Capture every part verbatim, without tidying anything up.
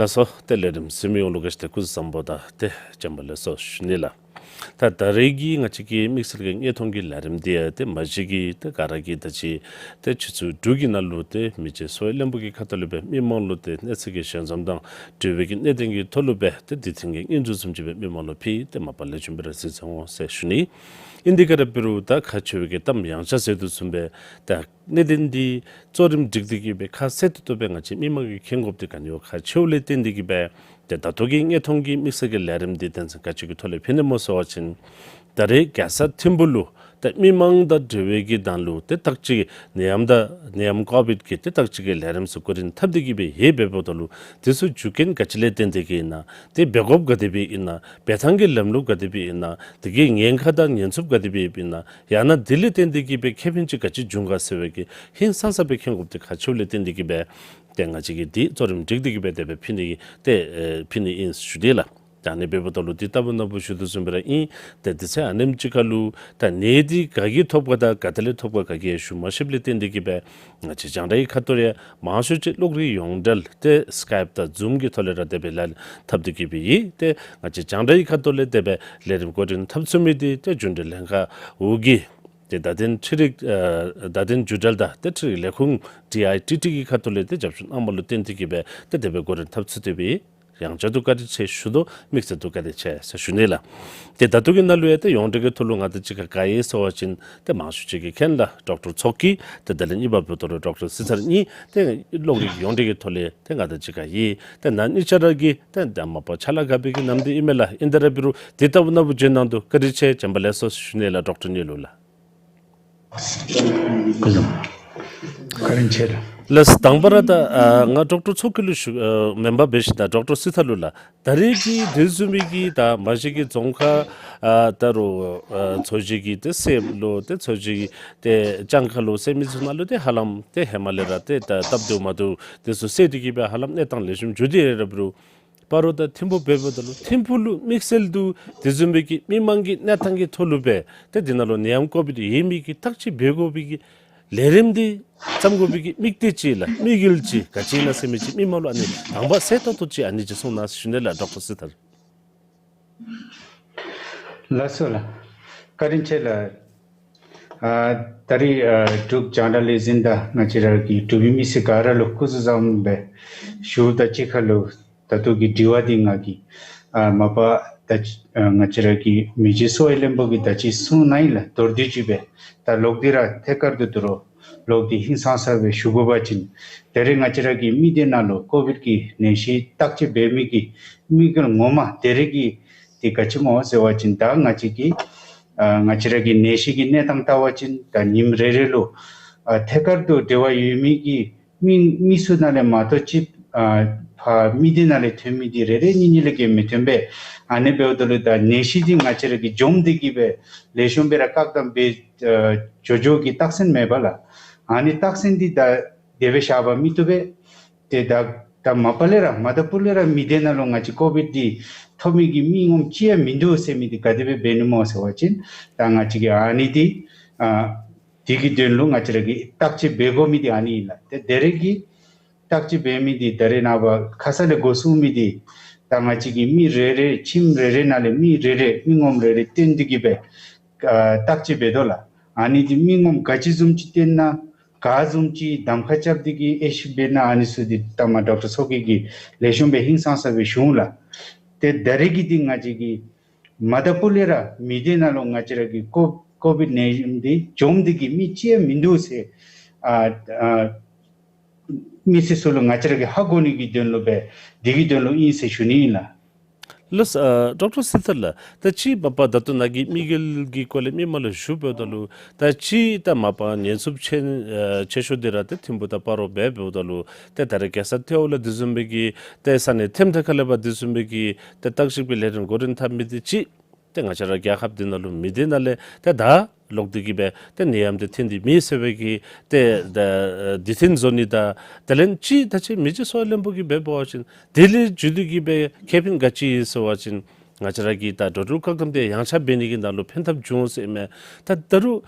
ལགས་སོ། ཏེ་ལས་རིམ་གཟིགས་མི་ཡོངས་ལུ་ག་ཅི་ཏེ་སྐུ་གཟུགས་བཟང་པོ་དང་ཏེ་བྱོན་པ་ལེགས་སོ་ཞུ་ནི་ལགས། ད་ད་རེས་ཀྱི་ང་བཅས་ཀྱི་དམིགས་བསལ་གྱི་བརྙན་ཐུང་གི་ལས་རིམ་འདི་ཡང་ཏེ་མ་གཞི་གི་ཏེ་ག་ར་གིས་ད་ཅི་ཏེ་ཆུ་ཚོད་དྲུག་གི་ནང་ལུ་ཏེ་མི་རྗེ་གསོ་བའི་བློན་པོ་གི་ཁ་ཐུག་ལས་སྦེ་མི་མང་ལུ་ཏེ་གནས་ཚུལ་གྱི་ཞལ་འཛོམས་དང་འབྲེལ་བའི་གི་གནད་དོན་གྱི་ཐོག་ལུ་སྦེ་ཏེ་འདི་ཐེངས་ཀྱི་བརྙན་ཐུང་བཟུམ་ཅིག་སྦེ་མི་མང་ལུ་ཕུལ་ཏེ་མ་པ་ལེགས་ཤོམ་སྦེ་ར་གཟིགས་ཚར་འོང་ཟེར་ཞུ་ནི། ཨིན་དེ་ག་ར་འབད་རུང་ད་ཁག་ཆེ་བའི་གི་གཏམ་ཡང་ཆ་ཟེར་དོ་བཟུམ་སྦེ་ད་གནད་དོན་འདི་གཙོ་རིམ་སྒྲིག་སྟེ་གིས་སྦེ་ཁ་གསལ་ཏོག་ཏོ་སྦེ་ང་བཅས་མི་མང་གིས་མཁྱེན་དགོཔ་འདི་ག་ནི་བ་ཁག་ཆེཝ་ལས་བརྟེན་ཏེ་གིས་སྦེ་ཏེ་ད་ལྟོ་གི་བརྙན་ཐུང་གི་དམིགས་བསལ་གྱི་ལས་རིམ་འདི་དོན་ཚན་ག་ཅི་གི་ཐོག་ལས་ཕུལ་ནི་སྨོ་ཟེར་བ་ཅིན་ད་རེས་རྒྱལ་ས་ཐིམ་ཕུག་ལུ་ཏེ་མི་མང་དང་འབྲེལ་བའི་གི་དོན་ལུ་ཏེ་བརྟག་དཔྱད་ནད་ཡམས་དང་ནད་ཡམས་ཀོ་བིཌ་ཀྱི་ཏེ་བརྟག་དཔྱད་ཀྱི་ལས་རིམ་ཚུ་འགོ་འདྲེན་འཐབ་སྟེ་གིས་སྦེ་ཡོདཔ་འབདཝ་ད་ལུ་དེ་ཚུ་རྒྱུ་རྐྱེན་ག་ཅི་ལས་བརྟེན་ཏེ་གིས་ཨིན་ན། ཏེ་འབད་དགོཔ་ག་དེ་སྦེ་ཨིན་ན། འབད་ཐངས་ཀྱི་ལམ་ལུགས་ག་དེ་སྦེ་ཨིན་ན། དེ་གི་ཉེན་ཁ་དང་ཉེན་ཚབས་ག་དེ་སྦེ་ཨིན་ན། ཡང་ན་དེ་ལས་བརྟེན་ཏེ་གིས་སྦེ་ཁེ་ཕན་ཅིག་ག་ཅི་འབྱུང་ག་ཟེར་བའི་གི་ཧིང་སངས་ས་སྦེ་མཁྱེན་དགོཔ་འདི་ཁག་ཆེཝ་ལས་བརྟེན་ཏེ་གིས་སྦེ་ཏེ་ང་བཅས་ཀྱིས་འདི་གཙོ་རིམ་སྒྲིག་སྟེ་གིས་སྦེ་དེ་སྦེ་ཕུལ་ནི་ཏེ་ཨེ་ཕུལ་ནི་ཨིན་ཞུ་དེས་ལགས། ད་ཨ་ནི་འབདཝ་ད་ལུ་འདི་ལྟ་བུ་ན་བུ་ཞུ་དོ་བཟུམ་སྦེ་ར་ཨིན། ཏེ་དུས་ཚོད་ཨ་ནེམ་ཅིག་ཁར་ལུ་ད་ནད་འདི་ག་གིས་ཐོབ་ག་དང་ག་ཏེ་ལས་ཐོབ་ག་ག་གིས་ཞུ་མ་ཤེསཔ་ལས་བརྟེན་ཏེ་གིས་སྦེ་ང་བཅས་རྒྱང་བསྒྲགས་ཀྱི་ཁ་ཐུག་ལས་མང་ཤོས་ཅིག་གློག་རིག་ཡོངས་འབྲེལ་ཏེ་སི་ཀའིབ་དང་ཛུམ་གྱི་ཐོག་ལས་ར་དེ་སྦེ་ལཱ་འཐབ་སྟེ་གིས་སྦེ་ཡོད། ཏེ་ང་བཅས་རྒྱང་བསྒྲགས་ཀྱི་ཁ་ཐུག་ལས་དེ་སྦེ་ལས་རིམ་འགོ་འདྲེན་འཐབ་ཚུགས་མི་འདི་ཏེ་རྒྱུན་འབྲེལ་ལྷན་ཁག་འོག་གི་ཏེ་བརྡ་དོན་འཕྲུལ་རིག་ཨ་བརྡ་དོན་བརྒྱུད་འབྲེལ་དང་ཏེ་འཕྲུལ་རིག་ལས་ཁུངས་ཌི་ཨའི་ཊི་ཊི་གི་ཁ་ཐུག་ལས་ཏེ་རྒྱབ་སྐྱོར་གནང་བ་ལུ་བརྟེན་ཏེ་གིས་སྦེ་ཏེ་དེ་སྦེ་འགོ་འདྲེན་འཐབ་ཚུགས་ཏེ་སྦེ་ཡོད། ཡང་བསྐྱར་དུ་བཀའ་དྲིན་ཆེ་ཞུ་དོ། དམིགས་བསལ་དུ་བཀའ་དྲིན་ཆེ་ཟེར་ཞུ་ནི་ལགས། ཏེ་ད་ལྟོ་གི་ནང་ལུ་ཡང་ཏེ་ཡོངས་འབྲེལ་གྱི་ཐོག་ལུ་ང་དང་གཅིག་ཁར་ག་ཡོད་ཟེར་བ་ཅིན་ཏེ་མང་ཤོས་ཅིག་གིས་མཁྱེན་ལགས། ཌོག་ཊར་མཚོ་སྐྱིད། ཏེ་དེ་ལས་གཉིས་པ་འབདཝ་ད་ལུ་ཌོག་ཊར་སྲི་ཐར་གཉིས། ཏེ་གློག་རིག་ཡོངས་འབྲེལ་གྱི་ཐོག་ལས་ཏེ་ང་དང་གཅིག་ཁར་ཡོད། ཏེ་ན་གཉིས་ཆ་ར་གིས་ཏེ་ད་མ་པ་ཕྱག་ལཱ་ག་འབད་གི་ནམ་འདི་ཨིན་མས་ལགས། ཨིན་དེ་ར་འབད་རུང་འདི་ལྟ་བུ་ན་བུ་བྱོན་གནང་དོ་བཀའ་དྲིན་ཆེ། བྱོན་པ་ལེགས་སོ་ཞུ་ནི་ལགས། ཌོག་ཊར་གཉིས་ལུ་ལགས། སྐུ་གཟུགས་བཀའ་དྲིན་ཆེ་ལགས། ལགས་དང་པ་ར་ད་ཨ་ང་ཌོག་ཊར་མཚོ་སྐྱིད་ལུ་ཞུ་ཨ་མེན་པར་འབད་ཞིནམ་ད་ཌོག་ཊར་སྲི་ཐར་ལུ་ལགས། ད་རེས་ཀྱི་དེ་བཟུམ་མའི་གི་ད་མ་གཞི་གི་རྫོང་ཁག་ཨ་ད་རུང་ཨ་ཚོ་བཞི་གི་ཏེ་སེམས་ལུ་ཏེ་ཚོ་བཞི་གི་ཏེ་གྱངས་ཁ་ལུ་སེམས་མི་ཚུ་ནང་ལུ་ཏེ་ཧ་ལམ་ཏེ་ཧེ་མ་ལས་ར་ཏེ་ད་སྟབས་བདེཝ་མ་བདེཝ་དེ་ཚུ་སེལ་ཏེ་གིས་སྦེ་ཧ་ལམ་གནས་སྟངས་ལེགས་ཤོམ་འགྱོ་སྟེ་ར་འབད་རུང་སྤ་རོ་དང་ཐིམ་ཕུག་འབདཝ་ད་ལུ་ཐིམ་ཕུག་ལུ་དམིགས་བསལ་དུ་དེ་བཟུམ་མའི་གི་མི་མང་གི་གནས་སྟངས་ཀྱི་ཐོག་ལུ་སྦེ་ཏེ་འདི་ནང་ལུ་ནད་ཡམས་ཀོ་བིཌ་ཡོད་མི་གི་བརྟག་དཔྱད་འབད་དགོ་པའི་གི་ལས་རིམ་འདི་བརྩམ་དགོ་པའི་གི་དམིགས་གཏད་ཅིག་ལགས། དམིགས་ཡུལ་ཅིག་ག་ཅི་ཨིན་ན་ཟེར་མི་ཅིག་མི་མང་ལུ་ཨ་ནི་དང་པ་གསལ་ཏོག་ཏོ་ཅིག་ཨ་ནི་ཅིག་གསུང་གནང་ཞུ་ནི་ལགས། ཌོག་ཊར་སྲི་ཐར། ལགས་སོ་ལགས། བཀའ་དྲིན་ཆེ་ལགས། ཨ་ད་རེས་ཨ་འབྲུག་རྒྱང་བསྒྲགས་ལས་འཛིན་དང་ང་བཅས་ར་གི་འབྲུག་པའི་མི་སེར་ག་ར་ལུ་སྐུ་གཟུགས་བཟང་པོ་སྦེ་ཞུཝ་དང་གཅིག་ཁར་ལུ་ད་ལྟོ་གི་དྲི་བ་འདི་ང་གིས་ཨ་མ་པ་ད་ཨ་ང་བཅས་ར་གི་མི་རྗེ་གསོ་བའི་བློན་པོ་གིས་ད་ཅི་གསུངས་གནང་ཡི་ལགས། མདོར་བསྡུས་ཅིག་སྦེ་ད་ལོག་སྟེ་ར་ཐད་ཀར་དུ་དོ་རུང་ལོག་སྟེ་ཧིང་སངས་ས་སྦེ་ཞུ་དགོ་པ་ཅིན་ད་རེས་ང་བཅས་ར་གི་མི་སྡེ་ནང་ལུ་ཀོ་བིཌ་ཀྱི་ནད་གཞི་བརྟག་དཔྱད་འབད་མི་གི་དམིགས་ཡུལ་ངོ་མ་ད་རེས་ཀྱི་འདི་ག་ཅི་སྨོ་ཟེར་བ་ཅིན་ད་ང་བཅས་ཀྱི་ཨ་ང་བཅས་ར་གི་ནད་གཞི་གི་གནས་སྟངས་བལྟ་བ་ཅིན་ད་ཉིནམ་རེ་རེ་ལུ་ཨ་ཐད་ཀར་དུ་འབྲེལ་བ་ཡོད་མི་གི་མི་མི་ཚུ་ནང་ལས་མ་གཏོགས་ཅིག་ཨ་ཕར་མི་སྡེ་ནང་ལས་ཐོན་མི་འདི་རེ་རེ་གཉིས་གཉིས་ལས་བརྒལ་མི་ཐོན་པས། ཨ་ནི་འབདཝ་ད་ལུ་ད་ནད་གཞི་འདི་ང་བཅས་ར་གིས་འཇོམས་ཏེ་གིས་སྦེ་ལེགས་ཤོམ་སྦེ་ར་བཀག་སྡོམ་འབད་ཨ་འགྱོ་འགྱོ་གི་རྟགས་མཚན་མེད་པས་ལགས། ཨ་ནི་རྟགས་མཚན་འདི་ད་དེ་སྦེ་བཞག་པ་མི་བཏུབ་པས། ཏེ་ད་ད་མ་པ་ལས་ར་མ་ད་པུ་ལས་ར་མི་སྡེ་ནང་ལུ་ང་བཅས་ཀོ་བིཌ་འདི་ཐོབ་མི་གི་མི་ངོམ་ཅིག་ཡང་མིན་འདུག་ཟེར་མི་འདི་ག་དེ་སྦེ་འབད་ནི་སྨོ་ཟེར་བ་ཅིན་ད་ང་བཅས་ཀྱིས་ཨ་ནི་འདི་ཨ་དེ་གི་དོན་ལུ་ང་བཅས་ར་གིས་བརྟག་དཔྱད་འབད་དགོ་མི་འདི་ཨ་ནི་ཨིན་ལགས། ཏེ་ད་རེས་ཀྱི་བརྟག་དཔྱད་འབད་མི་འདི་ད་རེས་ནངས་པ་ཁ་ཙ་ལས་འགོ་བཟུང་མི་འདི་ད་ང་བཅས་ཀྱིས་མི་རེ་རེ་ཁྱིམ་རེ་རེ་ནང་ལས་མི་རེ་རེ་མི་ངོམ་རེ་རེ་བསྟེན་ཏེ་གིས་སྦེ་ཨ་བརྟག་དཔྱད་འབད་དོ་ལགས། ཨ་ནི་འདི་མི་ངོམ་ག་ཅི་བཟུམ་ཅིག་བསྟེན་ན་ག་བཟུམ་ཅིག་གདམ་ཁ་རྐྱབ་སྟེ་གིས་དབྱེ་ཞིབ་འབད་ན་ཨ་ནི་ཚུ་འདི་ད་མ་ཌོག་ཊར་མཚོ་སྐྱིད་ཀྱིས་ལེགས་ཤོམ་སྦེ་ཧིང་སངས་ས་སྦེ་ཞུ་འོང་ལགས། ཏེ་ད་རེས་ཀྱི་འདི་ང་བཅས་ཀྱིས་མ་ད་པུ་ལས་ར་མི་སྡེ་ནང་ལུ་ང་བཅས་ར་གི་ཀོ་ཀོ་བིཌ་ནད་གཞི་འདི་འཇོམས་ཏེ་གིས་མི་ཅིག་ཡང་མིན་འདུག་ཟེར་ཨ་ཨ་མི་སེར་ཚུ་ལུ་ང་བཅས་ར་གིས་ཧ་གོ་ནི་གི་དོན་ལུ་སྦེ་འདི་གི་དོན་ལུ་ཨིན་ཟེར་ཞུ་ནི་ཨིན་ལགས། ལགས་སོ། ཨ་ཌོག་ཊར་སྲི་ཐར་ལགས། ད་ཅི་མ་པ་ད་ལྟོ་ནཱ་གི་དམིགས་ཡུལ་གྱི་སྐོར་ལས་མི་མང་ལུ་ཞུ་འབདཝ་ད་ལུ་ད་ཅི་ད་མ་པ་ཉེན་ཚབས་ཆེ་ཨ་ཆེ་ཤོས་འདི་ར་ཏེ་ཐིམ་ཕུག་དང་སྤ་རོ་སྦེ་འབདཝ་ད་ལུ་ཏེ་ད་རེས་རྒྱལ་ས་ཐེ་བོ་ལ་དེ་བཟུམ་མའི་གི་ཏེ་ས་གནས་ཐིམ་ཐ་ཁ་ལས་ཕར་དེ་བཟུམ་མའི་གི་ཏེ་བརྟག་ཞིབ་ཀྱི་ལས་རིམ་འགོ་འདྲེན་འཐབ་མི་འདི་ཅིག་ཏེ་ང་བཅས་ར་རྒྱལ་ཁབ་འདི་ནང་ལུ་མི་སྡེ་ནང་ལས་ཏེ་ད་ལོག་སྟེ་གིས་སྦེ་ཏེ་ནད་ཡམས་འདི་ཐོན་ཏེ་མེད་ཟེར་བའི་གི་ཏེ་ད་འདི་ཐོན་བཟོ་ནི་དང་དེ་ལས་ཅིག་ད་ཅི་མི་རྗེ་གསོ་བའི་བློན་པོ་གིས་འབད་བ་ཅིན་དེ་ལས་བརྒྱུད་དེ་གིས་སྦེ་ཁེ་ཕན་ག་ཅི་ཡོད་ཟེར་བ་ཅིན་ང་བཅས་ར་གིས་ད་འགྲོ་འགྲུལ་བཀག་དམ་འདི་ཡང་ཆག་འབད་ནི་གི་ནང་ལུ་ཕན་ཐབས་འབྱུང་ཟེར་མས། ད་ད་རུང་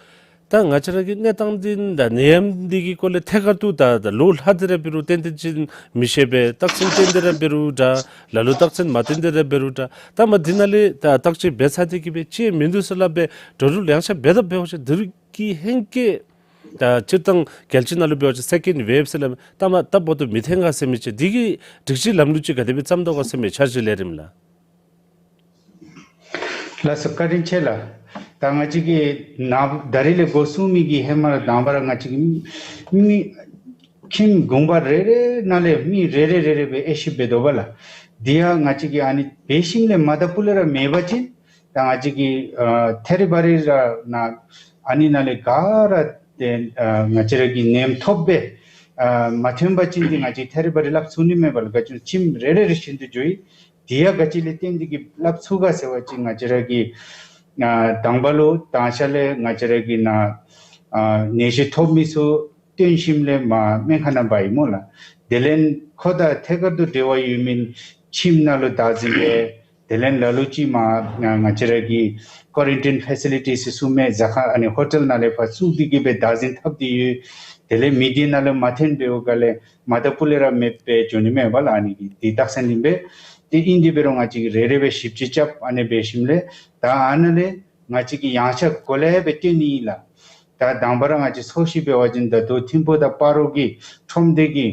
ད་ང་བཅས་ར་གི་གནས་སྟངས་འདི་ད་ནད་ཡམས་འདི་གི་སྐོར་ལས་ཐད་ཀར་དུ་ད་ད་ལོ་ལྷག་སྟེ་ར་འབད་རུང་ཏན་ཏན་ཅིག་མི་ཤེས་པས། རྟགས་མཚན་བསྟན་ཏེ་ར་འབད་རུང་འདྲ། ལ་ལུ་རྟགས་མཚན་མ་བསྟན་ཏེ་ར་འབད་རུང་འདྲ། ད་མ་འདི་ནང་ལས་ད་བརྟག་དཔྱད་འབད་ཚར་ཏེ་གི་སྦེ་ཅིག་མིན་འདུག་ཟེར་སླབ་སྦེ་འགྲོ་འགྲུལ་ཡངས་ཆག་འབད་དོ་འབད་བ་ཅིན་འདི་རུ་གི་ཧེང་སྐལ་ད་སྤྱིར་བཏང་རྒྱལ་སྤྱི་ནང་ལུ་འབད་བ་ཅིན་སེ་ཀེནཌ་ཝེབ་ཟེར་སླབ་མས། ད་མ་ད་འབདཝ་ད་མི་ཐོན་ག་ཟེར་མི་ཅིག་འདི་གི་སྒྲིག་གཞི་ལམ་ལུགས་ཅིག་ག་དེ་སྦེ་བརྩམ་དོ་ག་ཟེར་མི་འཆར་གཞི་ལས་རིམ་ལགས། ལགས་སོ། བཀའ་དྲིན་ཆེ་ལགས། ད་ང་བཅས་ཀྱིས་ནངས་ད་རིས་ལས་འགོ་བཟུང་མི་གི་ཧེ་མ་ར་དང་པ་ར་ང་བཅས་ཀྱིས་མི་ཁྱིམ་གུང་པ་རེ་རེ་ནང་ལས་མི་རེ་རེ་རེ་རེ་སྦེ་དབྱེ་ཞིབ་འབད་དོ་བ་ལགས། དེ་ཡང་ང་བཅས་ཀྱིས་ཨ་ནི་འབད་ཞིནམ་ལས་མ་ད་པུ་ལས་ར་མེད་པ་ཅིན་ད་ང་བཅས་ཀྱིས་ཨ་ཐེ་རི་བ་རི་ར་ནང་ཨ་ནི་ནང་ལས་ག་ར་ཏེ་ཨ་ང་བཅས་ར་གི་ནད་ཐོབ་སྦེ་ཨ་མ་ཐོན་པ་ཅིན་འདི་ང་བཅས་ཐེ་རི་བ་རི་སླབ་ཚུགས་ནི་མེད་པ་ལགས། ག་ཅི་ཁྱིམ་རེ་རེ་རེ་བཞིན་དུ་འགྱོ་ཡི། དེ་ཡང་ག་ཅི་ལས་བརྟེན་ཏེ་གི་སླབ་ཚུགས་ག་ཟེར་བ་ཅིན་ང་བཅས་ར་གི་ཨ་དང་པ་ལུ་ད་ཆ་ལས་ང་བཅས་ར་གི་ནང་ཨ་ནད་གཞི་ཐོབ་མི་ཚུ་བཏོན་ཞིནམ་ལས་མ་སྨན་ཁང་ནང་འབག་ཡི་སྨོ་ལགས། དེ་ལས་ཁོ་དང་ཐད་ཀར་དུ་འབྲེལ་བ་ཡོད་མི་ཁྱིམ་ནང་ལུ་བདག་འཛིན་འབད། དེ་ལས་ལ་ལུ་ཅིག་མ་ང་ང་བཅས་ར་གི་ཀོ་རན་ཊིན་ཕེ་སི་ལི་ཊིས་ཚུ་མས་ཟ་ཁང་ཨ་ནི་ཧོ་ཊེལ་ནང་ལས་ཕར་བཙུགས་ཏེ་གི་སྦེ་བདག་འཛིན་འཐབ་སྟེ་ཡོད། དེ་ལས་མི་སྡེ་ནང་ལུ་མ་ཐོན་པའི་འོག་ལས་མ་ད་པུ་ལས་ར་མེདཔ་སྦེ་འགྱོ་ནི་མས་པ་ལགས། ཨ་ནི་གི་དེ་རྟགས་མཚན་ཨིན་པས། དེ་ཨིན་དེ་འབད་རུང་ང་བཅས་ཀྱིས་རེ་རེ་སྦེ་ཞིབ་དཔྱད་རྐྱབ། ཨ་ནི་འབད་ཞིནམ་ལས་ད་ཨ་ནཱ་ལས་ང་བཅས་ཀྱིས་ཡང་ཆ་གོ་ལེ་སྦེ་བཏོན་ནི་ཨིན་ལགས། ད་དང་པ་ར་ང་བཅས་ཚོད་ཅིག་འབད་བ་ཅིན་ད་ལྟོ་ཐིམ་ཕུ་དང་སྤ་རོ་གི་ཁྲོམ་སྡེ་གི་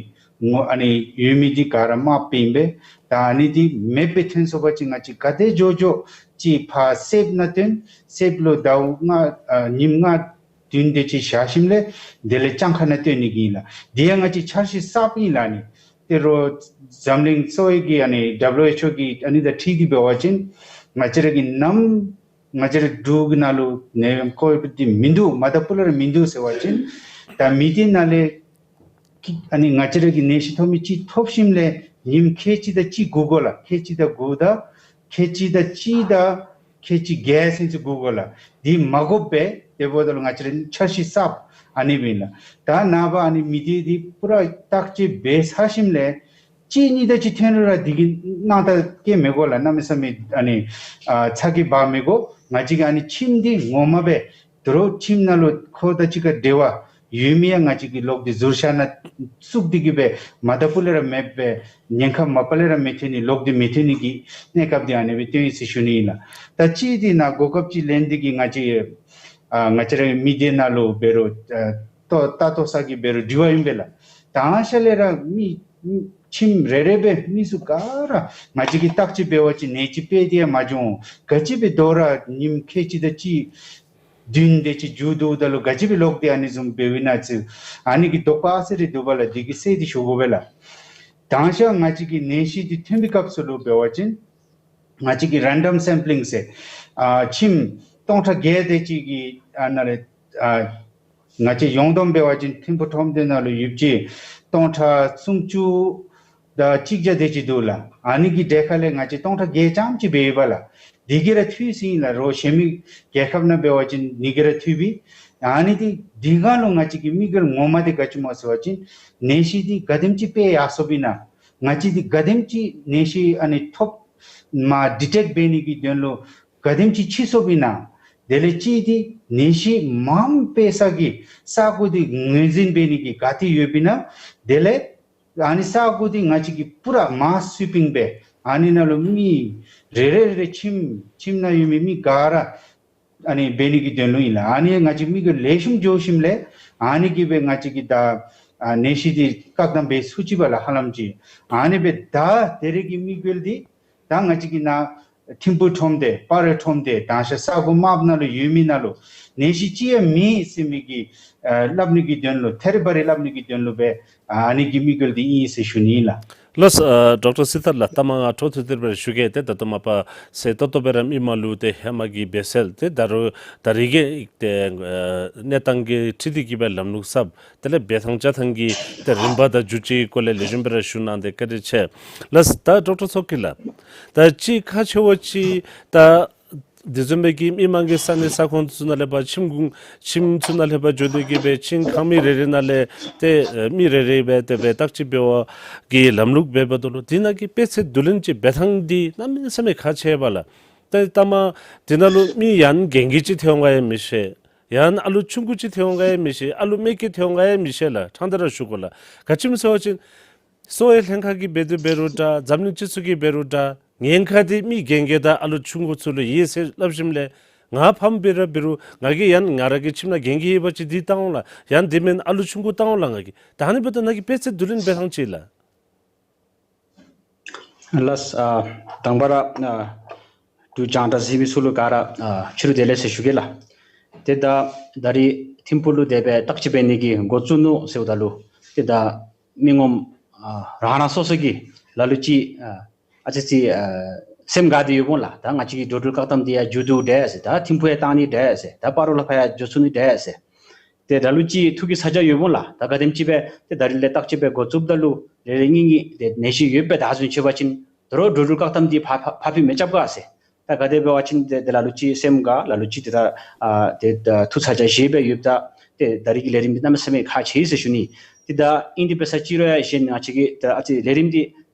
ངོ་ཨ་ནི་ཡོད་མི་འདི་ག་ར་དམརཔོ་ཨིན་པས། ད་ཨ་ནི་འདི་མེདཔ་སྦེ་ཐོན་སོང་པ་ཅིན་ང་བཅས་ག་དེ་མགྱོགས་མགྱོགས་ཅིག་ཕར་སེབ་ནང་བཏོན། སེབ་ལུ་ཟླཝ་ལྔ་ཨ་ཉིནམ་ལྔ་བདུན་དེ་ཅིག་བཞག་ཞིནམ་ལས་དེ་ལས་གྱངས་ཁ་ནང་བཏོན་ནི་གི་ཨིན་ལགས། དེ་ཡང་ང་བཅས་འཆར་གཞི་གསརཔ་ཨིན་ལགས། ཨ་ནི་ཏེ་རོགས་འཛམ་གླིང་གཙོ་བོ་གི་ཨ་ནི་ཌབ་ལུ་ཨེཆ་ཨོ་གི་ཨ་ནི་དང་འཁྲིལ་ཏེ་འབད་བ་ཅིན་ང་བཅས་ར་གི་ནམ་ང་བཅས་ར་འབྲུག་གི་ནང་ལུ་ནད་ཡམས་ཀོ་བིཌ་འདི་མིན་འདུག། མ་ད་པུ་ལས་ར་མིན་འདུག་ཟེར་བ་ཅིན་ད་མི་སྡེ་ནང་ལས་ཀྱི་ཨ་ནི་ང་བཅས་ར་གི་ནད་གཞི་ཐོབ་མི་ཅིག་ཐོབ་ཞིནམ་ལས་ཉིནམ་ཁལ་གཅིག་དང་གཅིག་སྒུག་དགོ་ལགས། ཁལ་གཅིག་དང་དགུ་དང་ཁལ་གཅིག་དང་གཅིག་དང་ཁལ་གཅིག་བརྒྱད་ཚུན་ཚོད་སྒུག་དགོ་ལགས། དེ་མ་དགོཔ་སྦེ་དེ་འབདཝ་ད་ལུ་ང་བཅས་ར་འཆར་གཞི་གསརཔ་ཨ་ནི་སྦེ་ཨིན་ལགས། ད་ནངས་པ་ཨ་ནི་མི་སྡེ་འདི་པུ་ར་བརྟག་དཔྱད་འབད་ཚར་ཞིནམ་ལས་གཅིག་གཉིས་དེ་ཅིག་ཐོན་རུང་ར་དེ་གི་སྣང་དག་བསྐྱེད་མི་དགོ་ལགས། གནམ་མེད་ས་མེད་ཨ་ནི་ཨ་ཚ་གྱང་འབག་མི་དགོ། ང་བཅས་ཀྱིས་ཨ་ནི་ཁྱིམ་འདི་ངོ་མ་སྦེ་དོ་རུང་ཁྱིམ་ནང་ལུ་ཁོ་དང་གཅིག་ཁར་འབྲེལ་བ་ཡོད་མི་ཡང་ང་བཅས་ཀྱིས་ལོག་སྟེ་ཟུར་བཞག་ནང་བཙུགས་ཏེ་གི་སྦེ་མ་ད་པུ་ལས་ར་མེདཔ་སྦེ་ཉེན་ཁ་མ་པ་ལས་ར་མི་ཐོན་ནི་ལོག་སྟེ་མི་ཐོན་ནི་གི་གནས་སྐབས་འདི་ཨ་ནི་སྦེ་སྟོན་ཡི་ཟེར་ཞུ་ནི་ཨིན་ལགས། ད་གཅིག་འདི་ནཱ་གོ་སྐབས་ཅིག་ལེན་ཏེ་གི་ང་བཅས་ཨ་ང་བཅས་ར་མི་སྡེ་ནང་ལུ་འབད་རུང་ཨ་ལྟོ་ལྟ་ལྟོ་ས་གི་འབད་རུང་དྲི་བ་ཨིན་པས་ལགས། ད་ཨ་ཞ་ལས་ར་མི་ཁྱིམ་རེ་རེ་སྦེ་མི་ཚུ་ག་ར་ང་བཅས་ཀྱིས་བརྟག་དཔྱད་འབད་བ་ཅིན་ནད་ཅིག་དཔེ་དེ་ཡང་མ་བྱུང་། ག་ཅི་སྦེ་དོ་རུང་ཉིནམ་ཁལ་གཅིག་དང་གཅིག་བདུན་དེ་ཅིག་འགྱོ་དོ་ད་ལུ་ག་ཅི་སྦེ་ལོག་སྟེ་ཨ་ནི་བཟུམ་འབདཝ་ཨིན་ན་ཟེར་ཨ་ནི་གི་དོགས་པ་ཨ་ཙི་རེ་འདུག་པ་ལགས། དེ་གི་སེལ་ཏེ་ཞུ་དགོ་པས་ལགས། ད་ཨ་ཞ་ང་བཅས་ཀྱི་ནད་གཞི་འདི་ཐོན་པའི་སྐབས་སུ་ལུ་འབད་བ་ཅིན་ང་བཅས་ཀྱིས་རེན་ཌམ་སེམ་པི་ལིང་ཟེར་ཨ་ཁྱིམ་སྟོང་ཕྲག་བརྒྱད་དེ་ཅིག་གི་ཨ་ནཱ་ལས་ཨ་ང་བཅས་ཡོངས་བསྡོམས་འབད་བ་ཅིན་ཐིམ་ཕུ་ཁྲོམ་སྡེ་ནང་ལུ་ཡོདཔ་ཅིག་སྟོང་ཕྲག་སུམ་ཅུ་དང་གཅིག་བརྒྱ་དེ་ཅིག་འདུག་ལགས། ཨ་ནི་གི་གྲས་ཁ་ལས་ང་བཅས་སྟོང་ཕྲག་བརྒྱད་ཙམ་ཅིག་འབད་ཡི་པ་ལགས། དེ་གིས་ར་འཐུས་ཟེར་ཨིན་ལགས། རོགས་གཞན་མི་རྒྱལ་ཁབ་ནང་འབད་བ་ཅིན་ཨ་ནི་གིས་ར་འཐུས་པས། ཨ་ནི་འདི་དེ་སྒང་ལུ་ང་བཅས་ཀྱི་དམིགས་ཡུལ་ངོ་མ་འདི་ག་ཅི་སྨོ་ཟེར་བ་ཅིན་ནད་གཞི་འདི་ག་དེམ་ཅིག་སྤེལ་ཡར་སོཔ་ཨིན་ན། ང་བཅས་འདི་ག་དེམ་ཅིག་ནད་གཞི་ཨ་ནི་ཐོབ་མ་ཌི་ཊེཀཊ་འབད་ནི་གི་དོན་ལུ་ག་དེམ་ཅིག་འཕྱིས་སོཔ་ཨིན་ན། དེ་ལས་གཅིག་འདི་ནད་གཞི་མངམ་སྤེལ་ས་གི་ས་གོ་འདི་ངོས་འཛིན་འབད་ནི་གི་ག་ཏེ་ཡོདཔ་ཨིན་ན། དེ་ལས་ཨ་ནི་ས་གོ་འདི་ང་བཅས་ཀྱིས་པུ་ར་མཱསི་སུའི་པིང་སྦེ་ཨ་ནི་ནང་ལུ་མི་རེ་རེ་རེ་རེ་ཁྱིམ་ཁྱིམ་ནང་ཡོད་མི་མི་ག་ར་ཨ་ནི་འབད་ནི་གི་དོན་ལུ་ཨིན་ལགས། ཨ་ནི་ང་བཅས་དམིགས་ཡུལ་ལེགས་ཤོམ་འགྱོ་ཞིནམ་ལས་ཨ་ནི་གིས་སྦེ་ང་བཅས་ཀྱིས་ད་ཨ་ནད་གཞི་འདི་བཀག་སྡོམ་འབད་ཚུགས་ཅི་པ་ལགས་ཧ་ལམ་ཅིག། ཨ་ནི་སྦེ་ད་དེ་རིང་གི་དམིགས་ཡུལ་འདི་ད་ང་བཅས་ཀྱི་ནཱ་ཐིམ་ཕུ་ཁྲོམ་སྡེ་སྤ་རོ་ཁྲོམ་སྡེ་ད་ཨ་ཞ་ས་གོ་དམརཔོ་ནང་ལུ་ཡོད་མི་ནང་ལུ་ནད་གཞི་ཅིག་ཡང་མེད་ཟེར་མི་གི་ཨ་སླབ་ནི་གི་དོན་ལུ་ཐེ་རི་བ་རི་སླབ་ནི་གི་དོན་ལུ་སྦེ་ཨ་ནི་གི་དམིགས་ཡུལ་འདི་ཨིན་ཟེར་ཞུ་ནི་ཨིན་ལགས། ལགས་སོ། ཨ་ཌོག་ཊར་སྲི་ཐར་ལགས། ད་མ་ང་འཕྲོ་མཐུད་དེ་སྦེ་ར་ཞུ་གེ། ཏེ་ད་ལྟོ་མ་པ་གསལ་ཏོག་ཏོ་སྦེ་ར་མི་མང་ལུ་ཏེ་ཧེ་མ་གི་འབད་སེལ་ཏེ་ད་རུང་ད་རེས་ཀྱི་ཏེ་ཨ་གནས་སྟངས་ཀྱི་འཁྲིལ་ཏེ་གི་སྦེ་ལམ་ལུགས་གསརཔ་དེ་ལས་འབད་ཐངས་བཅའ་ཐངས་ཀྱི་ཏེ་རིམ་པ་དང་འགྱུར་བཅོས་སྐོར་ལས་ལེགས་ཤོམ་སྦེ་ར་ཞུ་གནང་སྟེ་བཀའ་དྲིན་ཆེ། ལགས་སོ། ད་ཌོག་ཊར་ཚོགས་སྐྱིད་ལགས། ད་ཅིག་ཁག་ཆེ་བ་ཅིག་ད་དེ་བཟུམ་སྦེ་གི་མི་མང་གི་ས་གནས་ས་ཁོངས་ཚུ་ནང་ལས་ཕར་ཁྱིམ་གུང་ཁྱིམ་ཚུ་ནང་ལས་ཕར་འགྱོ་སྟེ་གི་སྦེ་ཁྱིམ་ཁང་མི་རེ་རེ་ནང་ལས་ཏེ་ཨེ་མི་རེ་རེ་སྦེ་དེ་སྦེ་བརྟག་དཔྱད་འབད་བའི་ལམ་ལུགས་འབདཝ་ད་ལུ་དེ་ནང་གི་དཔེ་ཚད་བསྡུ་ལེན་ཅིག་འབད་ཐངས་འདི་གནམ་མེད་ས་མེད་ཁག་ཆེ་བས་ལགས། ཏེ་ད་མ་དེ་ནང་ལུ་མི་ཡང་གན་གི་ཅིག་ཐོན་འོང་ག་ཡང་མི་ཤེས། ཡང་ཨ་ལུ་ཆུང་ཀུ་ཅིག་ཐོན་འོང་ག་ཡང་མི་ཤེས། ཨ་ལུ་མེ་སྐྱེས་ཐོན་འོང་ག་ཡང་མི་ཤེས་ལགས། ཕྲང་སྟེ་ར་ཞུ་དགོ་ལགས། ག་ཅི་སྨོ་ཟེར་བ་ཅིན་གསོ་བའི་ལྷན་ཁག་གིས་འབད་དོ་འབད་རུང་འདྲ། འཛམ་གླིང་སྤྱི་ཚོགས་ཀྱིས་འབད་རུང་འདྲ། ཉེན་ཁ་འདི་མི་རྒན་རྒས་དང་ཨ་ལུ་ཆུང་ཀུ་ཚུ་ལུ་ཡོད་ཟེར་སླབ་ཞིནམ་ལས་ང་ཕམ་འབད་ར་འབད་རུང་ང་གིས་ཡང་ང་ར་གི་ཁྱིམ་ནང་རྒན་རྒས་ཡོད་པ་ཅིན་འདི་བཏང་འོང་ལགས། ཡང་དེ་མེན་ཨ་ལུ་ཆུང་ཀུ་བཏང་འོང་ལགས་ང་གིས། ད་ཨ་ནི་འབདཝ་ད་ནཱ་གི་དཔེ་ཆ་བསྡུ་ལེན་འབད་ཐངས་ཅིག་ལགས། ལགས། ཨ་དང་པ་ར་ཨ་འབྲུག་རྒྱང་བསྒྲགས་གཟིགས་མི་ཚུ་ལུ་ག་ར་ཨ་ཕྱི་རུ་བདེ་ལེགས་ཟེར་ཞུ་གེ་ལགས། ཏེ་ད་ད་རིས་ཐིམ་ཕུག་ལུ་དེ་སྦེ་བརྟག་དཔྱད་འབད་ནི་གི་འགོ་བཙུགས་ནུག་ཟེརཝ་ད་ལུ་ཏེ་ད་མི་ངོམ་ཨ་རང་རང་སོ་སོ་གིས་ལ་ལུ་ཅིག་ཨ་ཨ་ཙི་ཅིག་ཨ་སེམས་དགའ་སྟེ་ཡོདཔ་འོང་ལགས། ད་ང་བཅས་ཀྱི་འགྲོ་འགྲུལ་བཀག་དམ་འདི་ཡང་མཇུག་བསྡུ་འདྲས་ཟེར། ད་ཐིམ་ཕུག་ཡང་བཏང་ནི་འདྲས་ཟེར། ད་སྤ་རོ་ལུ་ཕར་ཡང་འགྱོ་ཚུགས་ནི་འདྲས་ཟེར། ཏེ་ད་ལུ་ཅིག་ཐུགས་ཀྱི་ཚ་གྱང་ཡོདཔ་འོང་ལགས། ད་ག་དེམ་ཅིག་སྦེ་ཏེ་ད་རིས་ལས་བརྟག་དཔྱད་འབད་འགོ་བཙུགསཔ་ད་ལུ་རེ་རེ་གཉིས་གཉིས་ཏེ་ནད་གཞི་ཡོདཔ་སྦེ་བདའ་ཟུན་ཆི་བ་ཅིན་དོ་རུང་འགྲོ་འགྲུལ་བཀག་དམ་འདི་ཕར་ཕར་ཕར་ཕུད་མི་རྐྱབ་ག་ཟེར། ད་ག་དེ་འབད་བ་ཅིན་ཏེ་ཏེ་ལ་ལུ་ཅིག་སེམས་དགའ། ལ་ལུ་ཅིག་ཏེ་ད་ཨ་ཏེ་ད་ཐུགས་ཚ་གྱང་བཞེས་སྦེ་ཡོདཔ་ད་ཏེ་ད་རིས་ཀྱི་ལས་རིམ་འདི་གནམ་མེད་ས་མེད་ཁག་ཆེ་ཟེར་ཞུ་ནི། ཏེ་ད་ཨིན་ཏེ་འབད་ས་ཅིག་རུང་ཡང་གཞན་ང་བཅས་ཀྱི་ད་ཨ་ཙི་ལས་རིམ་འདི་